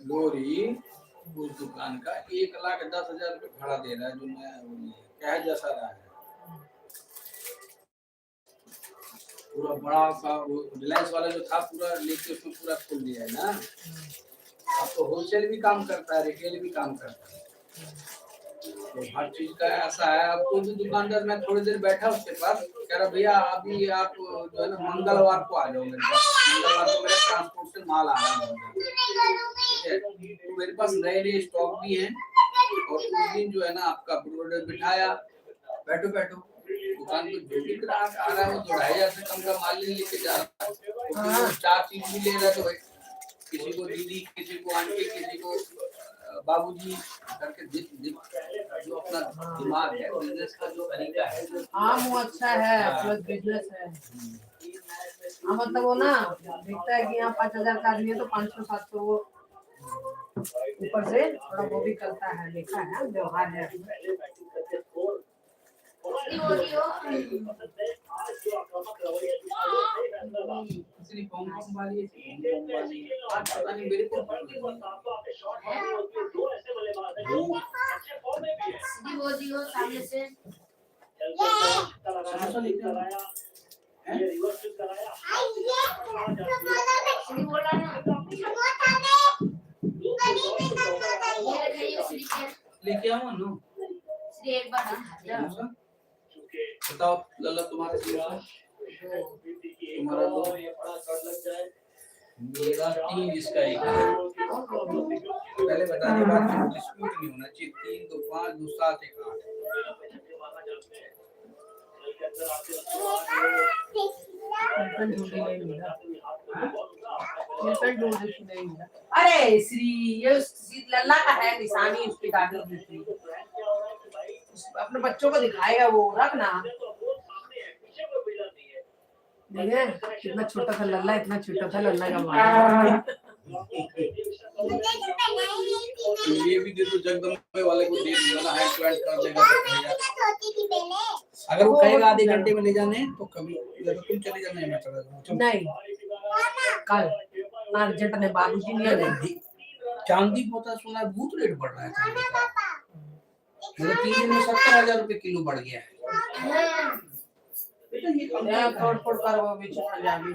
लोरी उस दुकान का 1,10,000 रुपये भाड़ा दे रहा है, जो नया वो नहीं है क्या जैसा रहा है पूरा बड़ा सा वो रिलायंस वाला जो था पूरा लेके उसमें पूरा खोल दिया है ना। अब तो होलसेल भी काम करता है, रिटेल भी काम करता है, तो हर चीज का ऐसा है। अब तो भी दुकानदार, मैं थोड़ी देर बैठा उसके पास, कह रहा भैया अभी आप जो है ना मंगलवार को आ जाओ मेरे पास, मंगलवार को मेरे ट्रांसपोर्ट से माल आ रहा है, ठीक है, तो मेरे पास नए नए स्टॉक भी हैं। और उस दिन जो है ना आपका ब्रोडर बिठाया, बैठो बैठो, दुकान पे जो भी ग्राहक आ रहा है वो 2-2.5 हजार से कम का माल नहीं लेके जा रहा है। हाँ। वो चार चीज भी ले रहा है तो भाई किसी को दीदी, किसी को आंटी, किसी को बाबूजी करके जो अपना दिमाग है, बिजनेस का जो तरीका है। हाँ, वो अच्छा है, प्लस बिजनेस है। हाँ, मतलब वो ना देखता है कि यहाँ 5,000 का आदमी है तो 500-700 वो ऊपर से थोड़ा वो भी करता है। देखा है, व्यवहार है। इसलिए पम पम वाली है, पम पम वाली है। आज पता नहीं मेरे को पड़ गई। वो श्री वो दियो सामने से। समोसा लेके आओ। हैं? आइए समोसा। श्री बोला ना। समोसा में कभी भी समोसा ये ये रखिए श्री के। लेके आओ ना। श्री एक बार दिखा दे। समोसा बताओ लल्ला, तुम्हारा समोसा, तुम्हारा दो, मेरा तीन, इसका एक। पहले बताने बाद डिस्प्यूट नहीं होना चाहिए। 3, 2, 5, 2, 7, 1, 8। पेन ढूंढी नहीं मिला, पेन ढूंढी नहीं मिला। अरे श्री, ये लल्ला का है निशानी, उसकी दादी की थी। अपने बच्चों को दिखाएगा वो, रखना। देखे कितना छोटा था लल्ला, इतना छोटा था लल्ला का मार। मुझे तो पहनाई नहीं थी मैंने। ये भी दे दो, जगदम्बे वाले को दे दूंगा ना, हैंड टू हैंड कर देगा तो मैं कहेगा। तो सोती थी पहले। अगर वो कहेगा आधे घंटे में ले जाने तो कभी या तो तुम चले जाना या मैं चला जाऊंगा। चलो। नहीं, कल अर्जेंट ने बाबूजी नहीं आने। चांदी पोता सुना है बहुत रेट बढ़ रहा है चांदी का। पापा। मतलब 3 दिन में 70,000 रुपए किलो बढ़ गया है। बेटा ये कम यहाँ तोड़ फोड़ कर वो भी पंजाबी।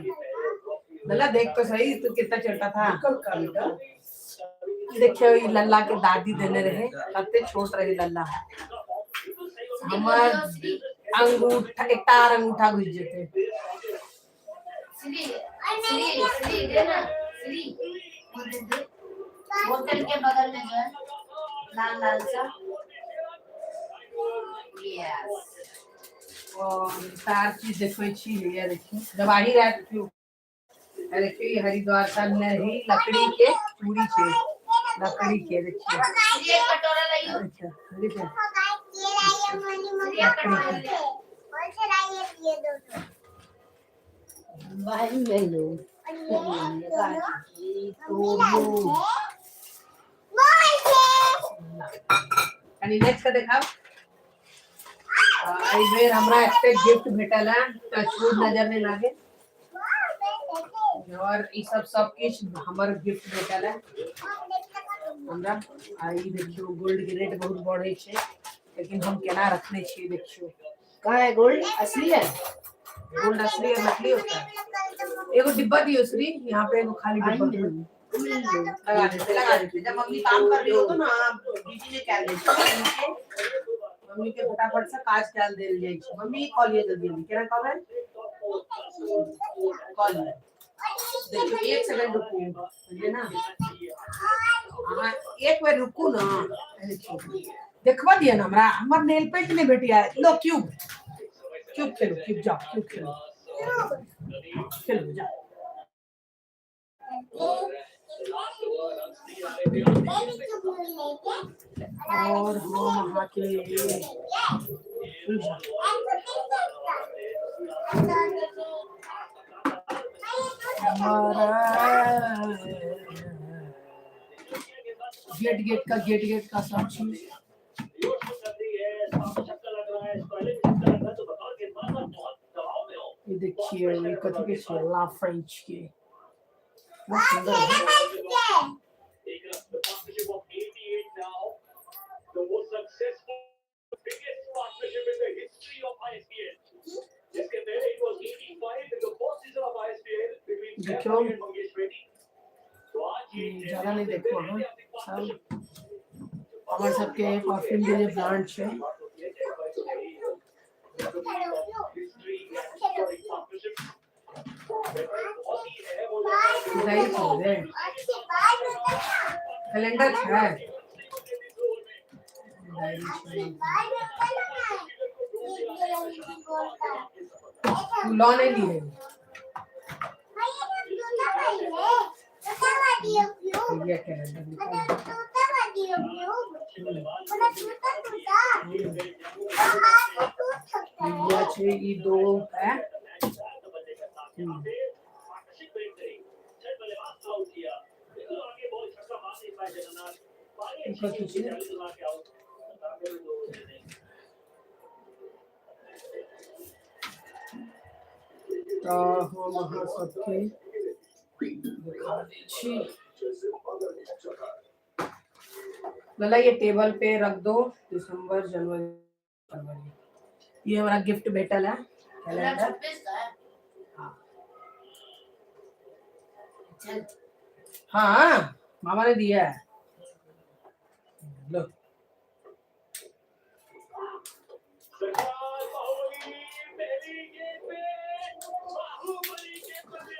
लल्ला देख तो सही तू कितना छोटा था। कल का बेटा। देखियो, ई लल्ला के दादी देने रहे, कते छोट रही लल्ला। हमार अंगूठा, एक तार अंगूठा घुस जेते। श्री श्री श्री देना श्री, वो दे दे, बोतल के बगल में जो है लाल लाल सा। यस। और तार चीज देखै छी, ये देखियो जवाहिर है। देखियो, ई हरिद्वार का नहीं, लकड़ी के चूड़ी छै, लकड़ी के, देखियो। श्री एक कटोरा लाइयो। अच्छा, देखियो। ये लाइए मम्मी, मम्मी एक कटोरा ले। कौन से लाइए ये दोनों? भाई मैं लो। और ये दोनों तो मम्मी लाई है। बॉल से। कनी नेक्स्ट का देखाओ। एहि बेर हमरा एते गिफ्ट भेटल है, टचवुड नजर नहीं लागे। वाह मैं लेके। और ई सब सब किछु हमर गिफ्ट भेटल है हमरा। आ ई देखियो, गोल्ड के रेट बहुत बढ़ै छै, लेकिन हम केना रखने छियै देखियो। कहाँ है गोल्ड? असली है? गोल्ड असली और नकली होता है। एगो डिब्बा दियो श्री, यहाँ पे एगो खाली डिब्बा लगा देते, लगा देते। जब मम्मी काम कर रही हो तो ना दीदी ने क्या दे, मम्मी के फटाफट से काज कैल देल जाइ छै। मम्मी कॉल लियो जल्दी जल्दी, केना कहबै कॉल लियो। देखियो, एक सेकंड रुकू, बुझलियै ना अहाँ, एक बेर रुकू ना। देखबा दिअ ना हमरा, हमर नेल पेंट नहि भेटिया। लो क्यूब, क्यूब खेलू, क्यूब, जाओ क्यूब खेलू, खेलू जाओ। और हम अहाँके रुक जाउ। हमारा गेट, गेट का गेट, गेट का सब चीज। ये देखिए, ये कथी के छै? ला फ्रेंच के, बहुत सुंदर है। Partnership of 88 now, the most successful, biggest partnership in the history of ISPL. जिसके पहले it was 85 in the first season of ISPL between Saif देखियो। Ali and Mangesh Reddy. तो आज ये ज्यादा नहीं देखो अहाँ सब। हमर सबके परफ्यूम के जे ब्रांड छै। History partnership बहुत ही है वो। दही छै रे। कैलेंडर छै, डायरी छै। गोल का। तू लऽ नहि लिहे। भाई ये सब तोता भाई है, तोता वाली क्यूब। ये कैलेंडर निकाल। मतलब तोता वाली क्यूब, मतलब तोता तोता तो हाथ में टूट सकता है। ये छै ई दो है। ई कथी छै? तऽ हम अहाँ सबके देखा दै छी। लला ये टेबल पे रख दो। दिसंबर, जनवरी, फरवरी। ये हमारा गिफ्ट भेटल है कैलेंडर। 26 का है। हाँ। चल। हाँ, मामा ने दिया है, लो।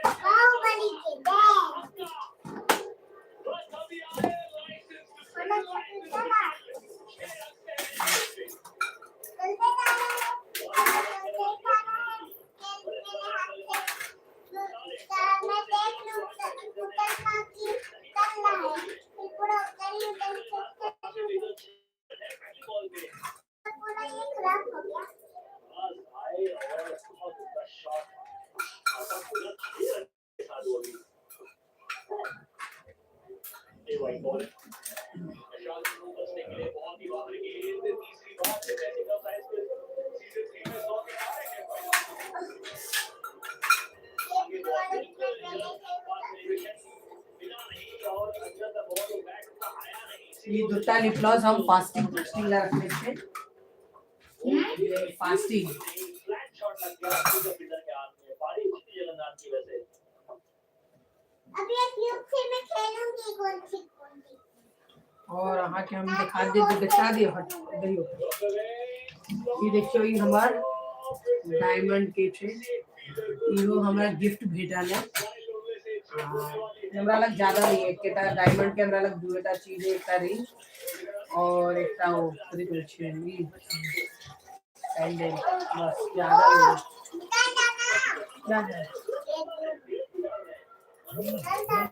बाहुबली के डैम मतलब तोता चलते जाना है, चलते जाना है। मेरे हाथ से मैं देख लूँ उतरना कि उतरना है, फिर पूरा उतर ही उतर पूरा ये खराब हो गया। ये वाला पहले से ई दूटा लिपग्लॉस हम फास्टिंग फास्टिंग ला रखने छियै। ये फास्टिंग। अब ये क्यूब से मैं खेलूंगी। कौन सी कौन सी? और अहाँके हम देखा दे, देखा दियौ, हट दियौ। ई देखियौ, ई हमर डायमंड के छै। इहो हमरा गिफ्ट भेटल है। आ, हमरा लग ज्यादा नहीं है। एकटा डायमंड के हमरा लग दूटा चीज है, एकटा रिंग और एकटा ओ कथी कहै छै ई सैंडल, बस ज्यादा नहीं है। निकाल जाना। क्या है? निकाल जाना।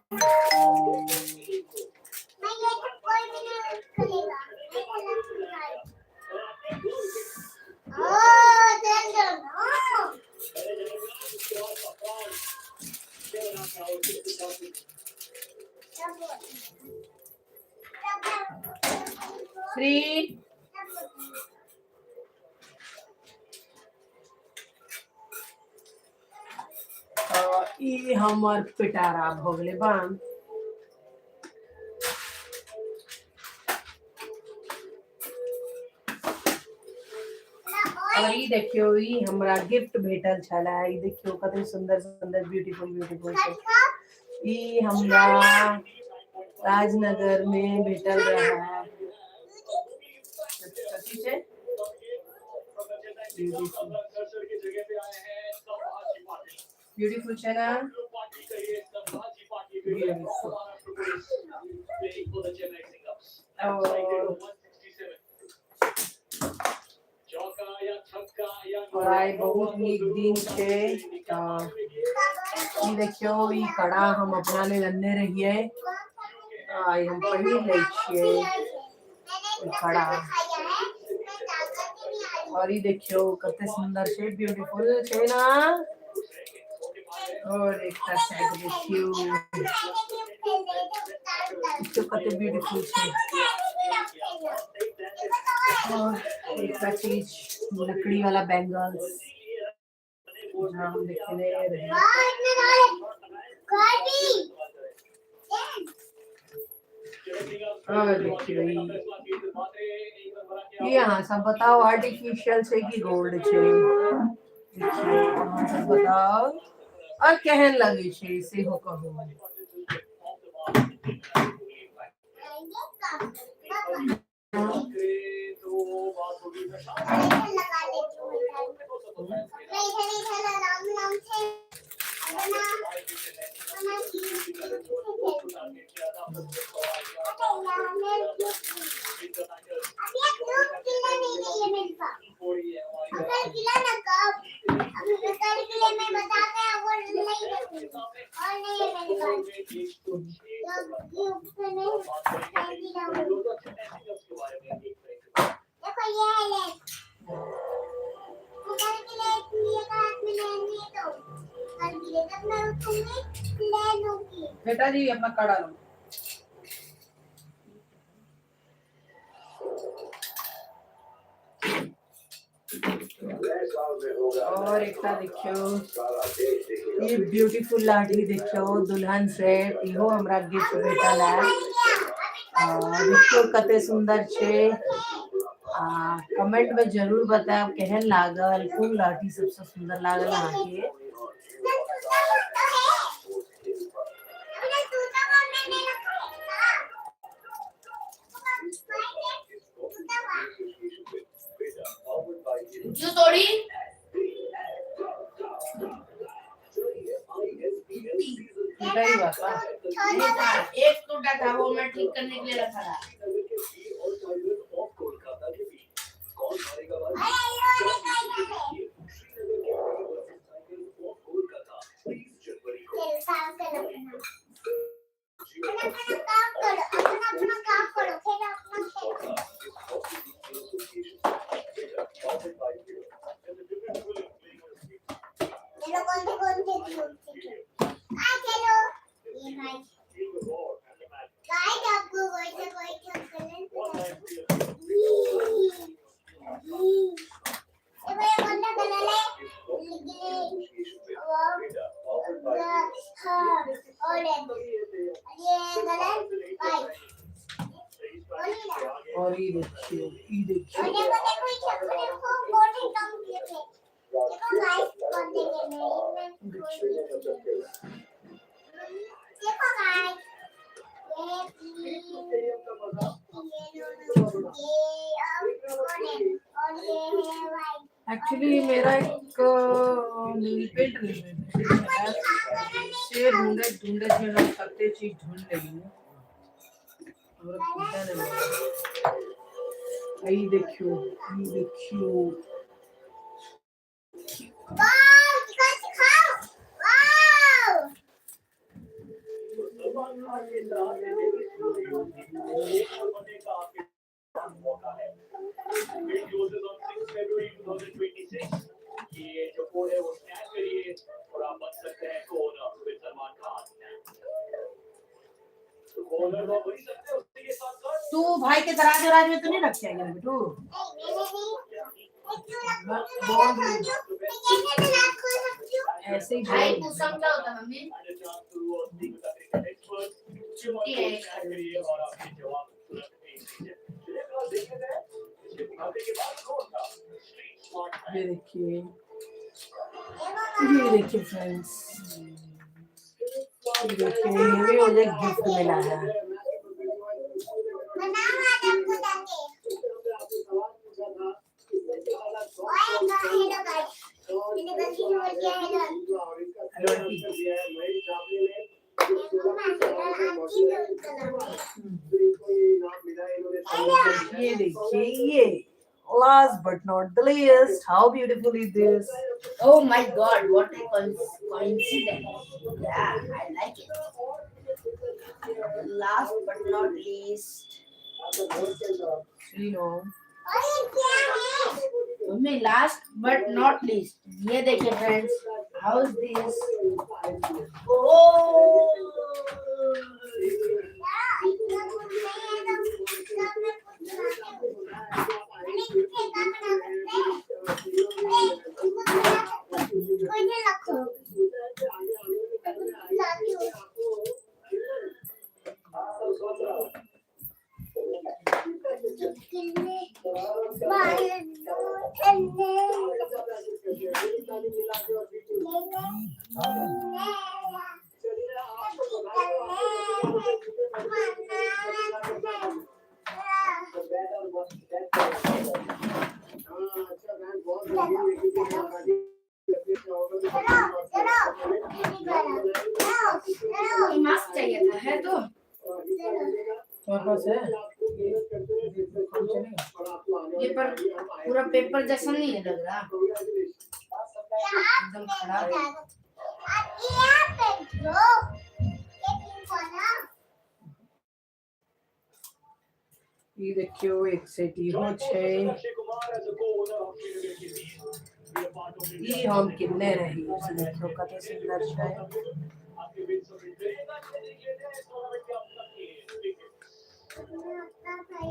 मैं ये तो कोई भी नहीं खुलेगा। मैं चला निकाल। ओ चल चल ओ। श्री तऽ ई हमर पिटारा भऽ गेलै बंद। और ई देखियौ, ई हमरा गिफ्ट भेटल छलै। ई देखियौ, कते सुंदर सुंदर ब्यूटीफुल ब्यूटीफुल छै। ई हमरा राजनगर में भेटल रहे। कथी छै? ब्यूटीफुल ब्यूटीफुल छै ना? ब्यूटीफुल। और आइ बहुत नीक दिन छै। तऽ ई देखियौ, ई कड़ा हम अपना लेल अनने रहियै। आइ हम पहिर लै छियै ई कड़ा। और ई देखियौ, कते सुंदर छै, ब्यूटीफुल छै ना? और एकटा साइड देखियौ, देखियौ कते ब्यूटीफुल छै। और एकटा चीज लकड़ी वाला बैंगल्स जहाँ हम देखने रहे। और देखियौ, ई ई अहाँ सब बताउ, आर्टिफिशियल छै कि गोल्ड छै? देखियौ, अहाँ सब बताउ और केहन लगै छै सेहो कहू। लगा लेती हूँ मैं इधर इधर आराम आराम से अपना अपना चीज से खेलूंगी। अच्छा, यहाँ मैं अब ये क्यूब किला नहीं है मेरे पास। अगर किला ना अब कल के लिए मैं बताते हैं, वो नहीं रखूंगी और नहीं है मेरे पास। तो ये पे मैं मेहंदी डालूंगी। देखो ये है लेस। मैं कल के लिए इतनी एक हाथ में मेहंदी है, तो कल के लिए जब मैं उठूंगी ले लूंगी। बेटा जी अपना कड़ा लो। नए साल में होगा और एकटा देखियो, सारा देश देखेगा। ई ब्यूटीफुल लाठी देखियो, दुल्हन सेट, इहो हमरा गिफ्ट भेटल है। आ देखियो कते सुंदर छै। आ कमेंट में जरूर बतायब केहन लागल, कोन लाठी सबसे सुंदर लागल अहाँके। क्यों तोड़ी? टूटा ही हुआ था। नहीं था, एक टूटा था, वो मैं ठीक करने के लिए रखा था। काम करो अपना, अपना काम करो, अपना अपना काम करो, खेलो अपना खेलो। चलो कौन से खेलो? आ चलो ये भाई गाइस, आपको कोई से कोई कलर ये भैया कौन सा कलर है? ग्रीन, हाँ, ऑरेंज, ये कलर व्हाइट। और ये देखियो, ये देखियो। और देखो देखो, ये देखो देखो, कौन से कम किए थे। देखो गाइस, कौन से खेल रहे हैं। देखो गाइस, ये ग्रीन, ये ऑरेंज और ये है व्हाइट। एक्चुअली मेरा एक नील पेंट नहीं है, से ढूंढे ढूंढे से हम कते चीज ढूंढ लेली, हमरा पता नहीं। ई देखियो, ई देखियो। वाओ, सिखाओ सिखाओ, वाओ। बनने का आपके पास मौका है। Bid closes on 6 February 2026। ये जो कोड है वो स्कैन करिए और आप बन सकते हैं को-ओनर विद सलमान खान। तो को-ओनर तो आप बन ही सकते हैं, उसी के साथ साथ तू भाई के दराज वराज में तो नहीं रख के आई बेटू? नहीं, मैंने नहीं। मैं क्यों रखूं? बोल मैं रही। खोल दूं? मैं कैसे दराज खोल सकती हूँ? ऐसे ही भाई बोल। कुसुम क्या होता है mummy? and a chance to speak with our cricket experts. छुट्टी है। स्कैन करिए और आपके जवाब तुरंत भेज दीजिए। चलिए फिलहाल देख लेते हैं इसके मुकाबले के बाद कौन था स्ट्रीट स्मार्ट ये देखिए, देखो। ये देखिए फ्रेंड्स, ये देखिए, ये भी मुझे गिफ्ट मिला है। बनाओ आज आपको जाके। ओए हेलो गाइस, मैंने गलती से बोल दिया हेलो। Hello aunty. देखो मैं आंटी भी कलर। ये देखिए, ये last but not the least, how beautiful is this? Oh my God, what a coincidence. Yeah, I like it. Last but not least. You know. और ये क्या है? Mummy, last but not least, ये देखिए friends, how is this? Oh, क्या इतना कुछ नहीं है तो सब मैं कुछ बनाती हूँ। अरे ठेका बना सकते हैं। अरे कुछ बना सकते हैं। कोई नहीं रखो। लाती हूँ। चुटकिले मार दो ठंडे। चलो चलो। मास्क चाहिए था है तो तुम्हारे पास है? ये पर पूरा पेपर जैसा नहीं है लग रहा, एकदम खराब है। आप यहाँ पे दो, ये पिंक वाला। ई देखियौ, एक सेट इहो छै। ई हम किनने रही से देखियौ कते सुंदर छै।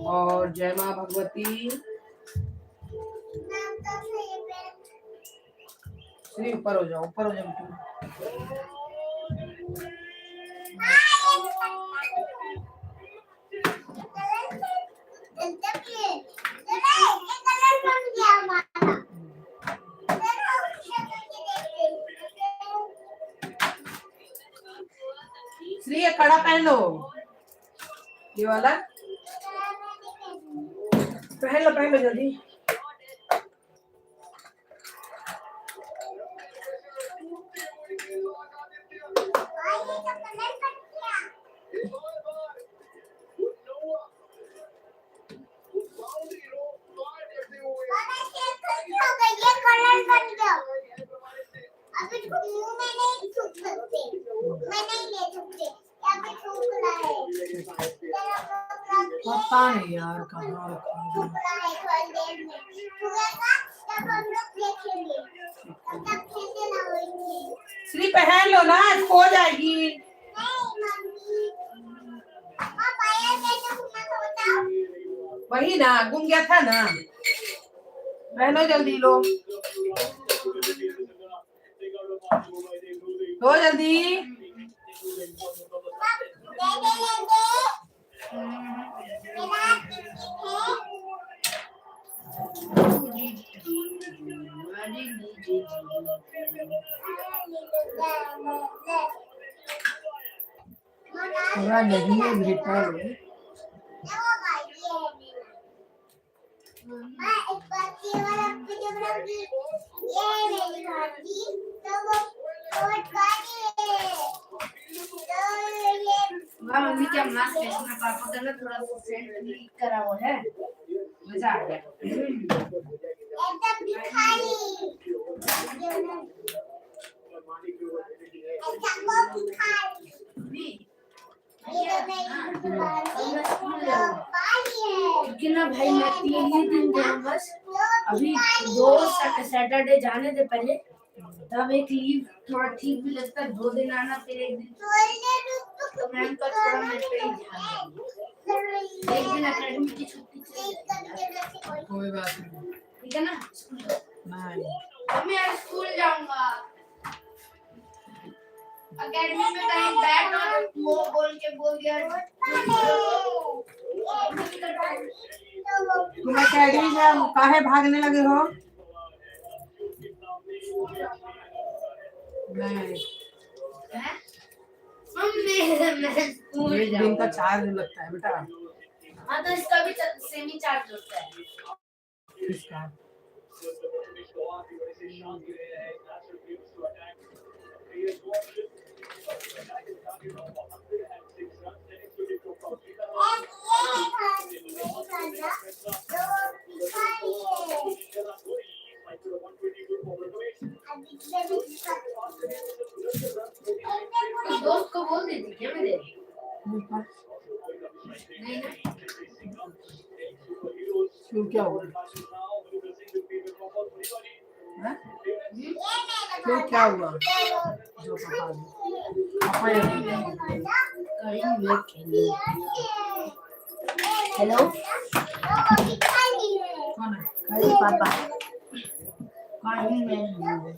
और जय माँ भगवती। नाम तो सही पे। श्री, ऊपर हो जाओ, ऊपर हो जाओ बिट्टू। कलर बन गया हमारा। चलो, शक्ल के देखते हैं। श्री, ये कड़ा पहन लो, ये वाला पहन लो, पहन लो जल्दी। भाई, ये तो कलर बन गया। बाबा, ये खुश हो गई, ये कलर बन गया। अब इसको मुंह में नहीं थूक सकते, मैं नहीं ले सकते। यहाँ पे थूक रहा है तेरा पोपला। पता नहीं यार कहाँ रखा है। थूक रहा है, थोड़ी देर में थूकेगा तब हम लोग देखेंगे, तब तक खेलते ना होंगे। श्री, पहन लो ना, खो जाएगी। नहीं मम्मी, पापा, ये कैसे घुमा था बताओ। वही ना, गुम गया था ना। पहनो जल्दी, लो लो जल्दी। दे दे ले दे, मेरा टिकट है। थोड़ा नहीं भेटल है। मैं एक बार ये वाला वीडियो बनाऊंगी। ये है मेरी भांजी, तो वो बहुत भारी है, तो ये वाह मम्मी, क्या मस्त है। इसमें पापा का ना थोड़ा सा सेंट लीक करा हुआ है, मजा आ गया। एकदम भिखारी, ऐसा को भिखारी। मम्मी, ये तो मेरी भांजी तो भारी है। क्योंकि ना भाई, मैं 3 ही दिन गया बस। तो अभी भिखारी दो है। सैटरडे जाने दे पहले, तब एक लीव थोड़ा ठीक भी लगता है। 2 दिन आना, फिर एक दिन, तो मैम का थोड़ा मेरे पे ही ध्यान देंगे। एक दिन अकेडमी की छुट्टी चल जाएगी। कोई बात नहीं। ठीक है ना? स्कूल जाओ। नहीं। मम्मी आज स्कूल जाऊंगा। अकेडमी में कहीं बैठ और वो बोल के बोल दिया। तुम अकेडमी से काहे भागने लगे हो? नहीं। हैं? मम्मी, मैं स्कूल एक दिन का जाऊंगा। चार्ज लगता है बेटा। हाँ, तो इसका भी सेम ही चार्ज होता है। किसका? तो दोस्त को बोल देती क्या मेरे? नहीं ना? क्यों, क्या हुआ? हैं? क्यों, क्या हुआ? जो पापा पापा ये कहीं मैं खेलूं। हेलो। कौन है? अरे पापा, कहीं मैं हूँ।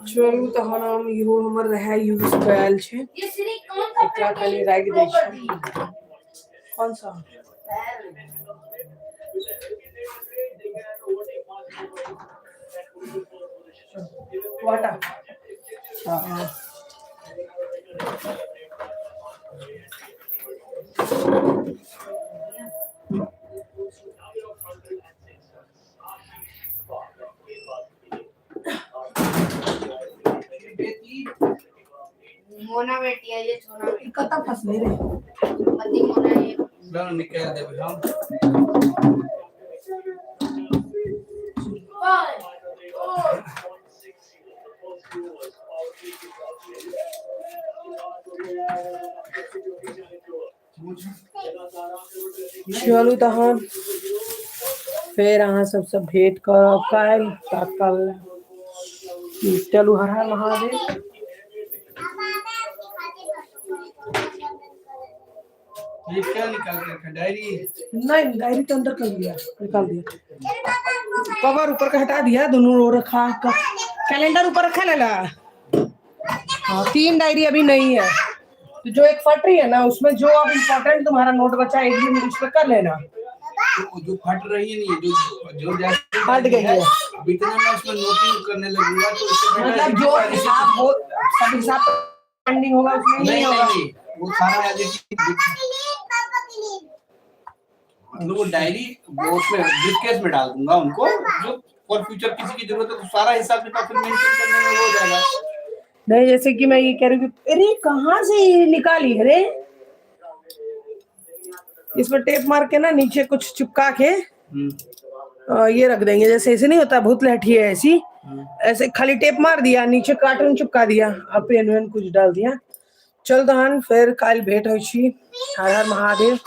चलू तहन हम इहो हमर रहे यूज कयल छै। ये श्री कौन सा एकरा कनि राखि दै छी। कौन सा? वाटा। हाँ। मोना बेटी है ये, सोना बेटी। कतऽ फसले रे? पति मोना, ये निकालि देबै हम। चलू तहन फेर अहाँ सबसँ भेंट करब काल्हि। तात्काल चलू, हर हर महादेव। ये क्या निकाल के रखा, डायरी? नहीं, डायरी तो अंदर कर दिया, निकाल दिया, कवर ऊपर का हटा दिया, दोनों रो रखा, कैलेंडर ऊपर रखा लेला। हाँ, 3 डायरी अभी नहीं है, तो जो एक फट रही है ना उसमें जो अब इम्पोर्टेंट तुम्हारा नोट बचा है, एक दिन उस पर कर लेना। तो जो फट रही है नहीं, जो जो जैसे फट गई है। अब इतना मैं उसमें नोटिंग करने लगूंगा तो उससे बेटर मतलब है कि जो पहले से हिसाब हो, सब हिसाब पेंडिंग होगा उसमें नहीं नहीं होगा। नहीं, वो सारा as it is मतलब वो डायरी वो उसमें ब्रीफकेस में डाल दूंगा उनको, जो फॉर फ्यूचर किसी की जरूरत है तो सारा हिसाब किताब फिर मेंटेन करने में वो हो जाएगा। नहीं, जैसे कि मैं ये कह रही हूँ कि अरे कहाँ से ये निकाली, अरे इसमें टेप मार के ना नीचे कुछ चिपका के ये रख देंगे, जैसे ऐसे नहीं होता भूत लाठी है ऐसी, ऐसे खाली टेप मार दिया, नीचे कार्टून चिपका दिया, अब पेन when कुछ डाल दिया। चल तहन फिर काल्हि भेंट होइ छी। हर हर महादेव।